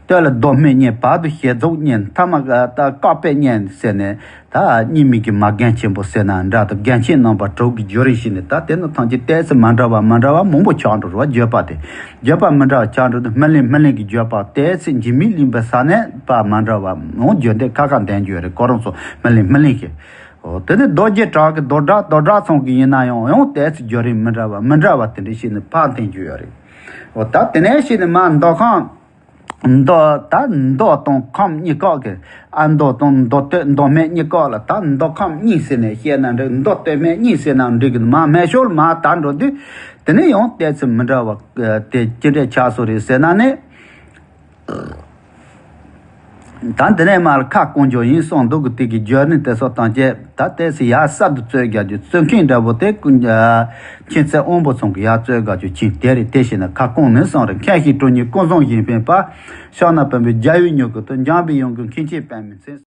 སྟོད་ལ་མདོ་སྨད་གཉིས། བར་དུ་ཞལ་རྫོགས་གཉིས། མཐའ་མ་ད་བཀའ་པོད་གཉིས་ཟེར་ནས་ད་གཉིས་མིན་གྱི་མ་རྒན་ཆེན་པོ་ཟེར་ན་འདྲ་དང་། རྒན་ཆེན་རྣམ་པ་དྲུག་གི་བརྗོད་རིམ་བྱས་ནས་ད་དེ་ནི་ཐམས་ཅད་ཏོག་ཙམ་མ་འདྲ་བ་མ་འདྲ་བ་མང་པོ་ཆགས་འགྲོ་རུ་བ་བརྗོད་པ་དེ། བརྗོད་པ་མི་འདྲ་བ་ཆགས་འགྲོ་དུས་སྨིན་གླིང་། སྨིན་གླིང་གི་བརྗོད་པ་ཏོག་ཙམ་འཇིགས་མེད་གླིང་པའི་ས་ནས་ཕར་མ་འདྲ་བ་མང་བརྗོད་འདི་ཁ་ཁ་འདོན་རྒྱུ་རེད། ཁོ་རང་ཚོ་སྨིན་གླིང་། སྨིན་གླིང་གི། འོ་དེ་ནི་རྡོ་རྗེ་བྲག་གི་རྡོར་བྲག་རྡོར་བྲག་ཚང་གི་ཡིན་ན་ཡང་ཡང་ཏོག་ཙམ་བརྗོད་རིམ་མི་འདྲ་བ་མི་འདྲ་བ་དེ་འདྲ་བྱས་ནས་ཕར་འཐེན་རྒྱུ་ཡོད་རེད། འོ་ད་དེ་ནས་བྱས་ནས་མར་མདོ་ཁམས། མདོ་ད་མདོ་དང་ཁམས་གཉིས་ཀ་གི། ཨ་མདོ་དང་མདོ་སྟོད་མདོ་སྨད་གཉིས་ཀ་ལ་ད་མདོ་ཁམས་གཉིས་ཟེར་ནས་བཤད་ན་འགྲིག་མདོ་སྟོད་སྨད་གཉིས་ཟེར་ན་འགྲིག་གི། མར་སྨད་ཕྱོགས་ལ་མར་ད་འགྲོ་དུས་དེ་ནས་ཡང་ཏོག་ཙམ་མི་འདྲ་བ་དེ་ཅི་འདྲས་ཆགས་སོང་རེད་ཟེར་ན་ནི། ད་འདི་ནས་མར་ཁ་སྐོང་རྒྱུ་ཡིན་གསུངས་འདུག་གི། དེ་གི་བརྗོད་ནི་དེ་ཚོ་བཏང་རྗེས་ད་ལྟས་སུ་ཡར་གསར་དུ་རྩོད་རྒྱག་རྒྱུ། རྩོད་མཁན་འདྲ་པོ་དེ་ཀུན་ཨ་མཁྱེན་བརྩེ་དབང་པོ་ཚང་གི་ཡར་རྩོད་རྒྱག་རྒྱུ་ཕྱིན། དེ་རེད། དེ་བྱས་ན་ཁ་སྐོང་ནི་གསུངས་རེད། མཁན་ཞིག་གྲོལ་ཉིད་ཀུན་བཟང་གཞན་ཕན་པ། ཕྱག་ན་བུམ་པའི་རྒྱལ་བའི་མྱུ་གུ་དང་། འཇམ་པའི་དབྱངས་ཀྱི་མཁན་ཆེན་པདྨའི་མཚན།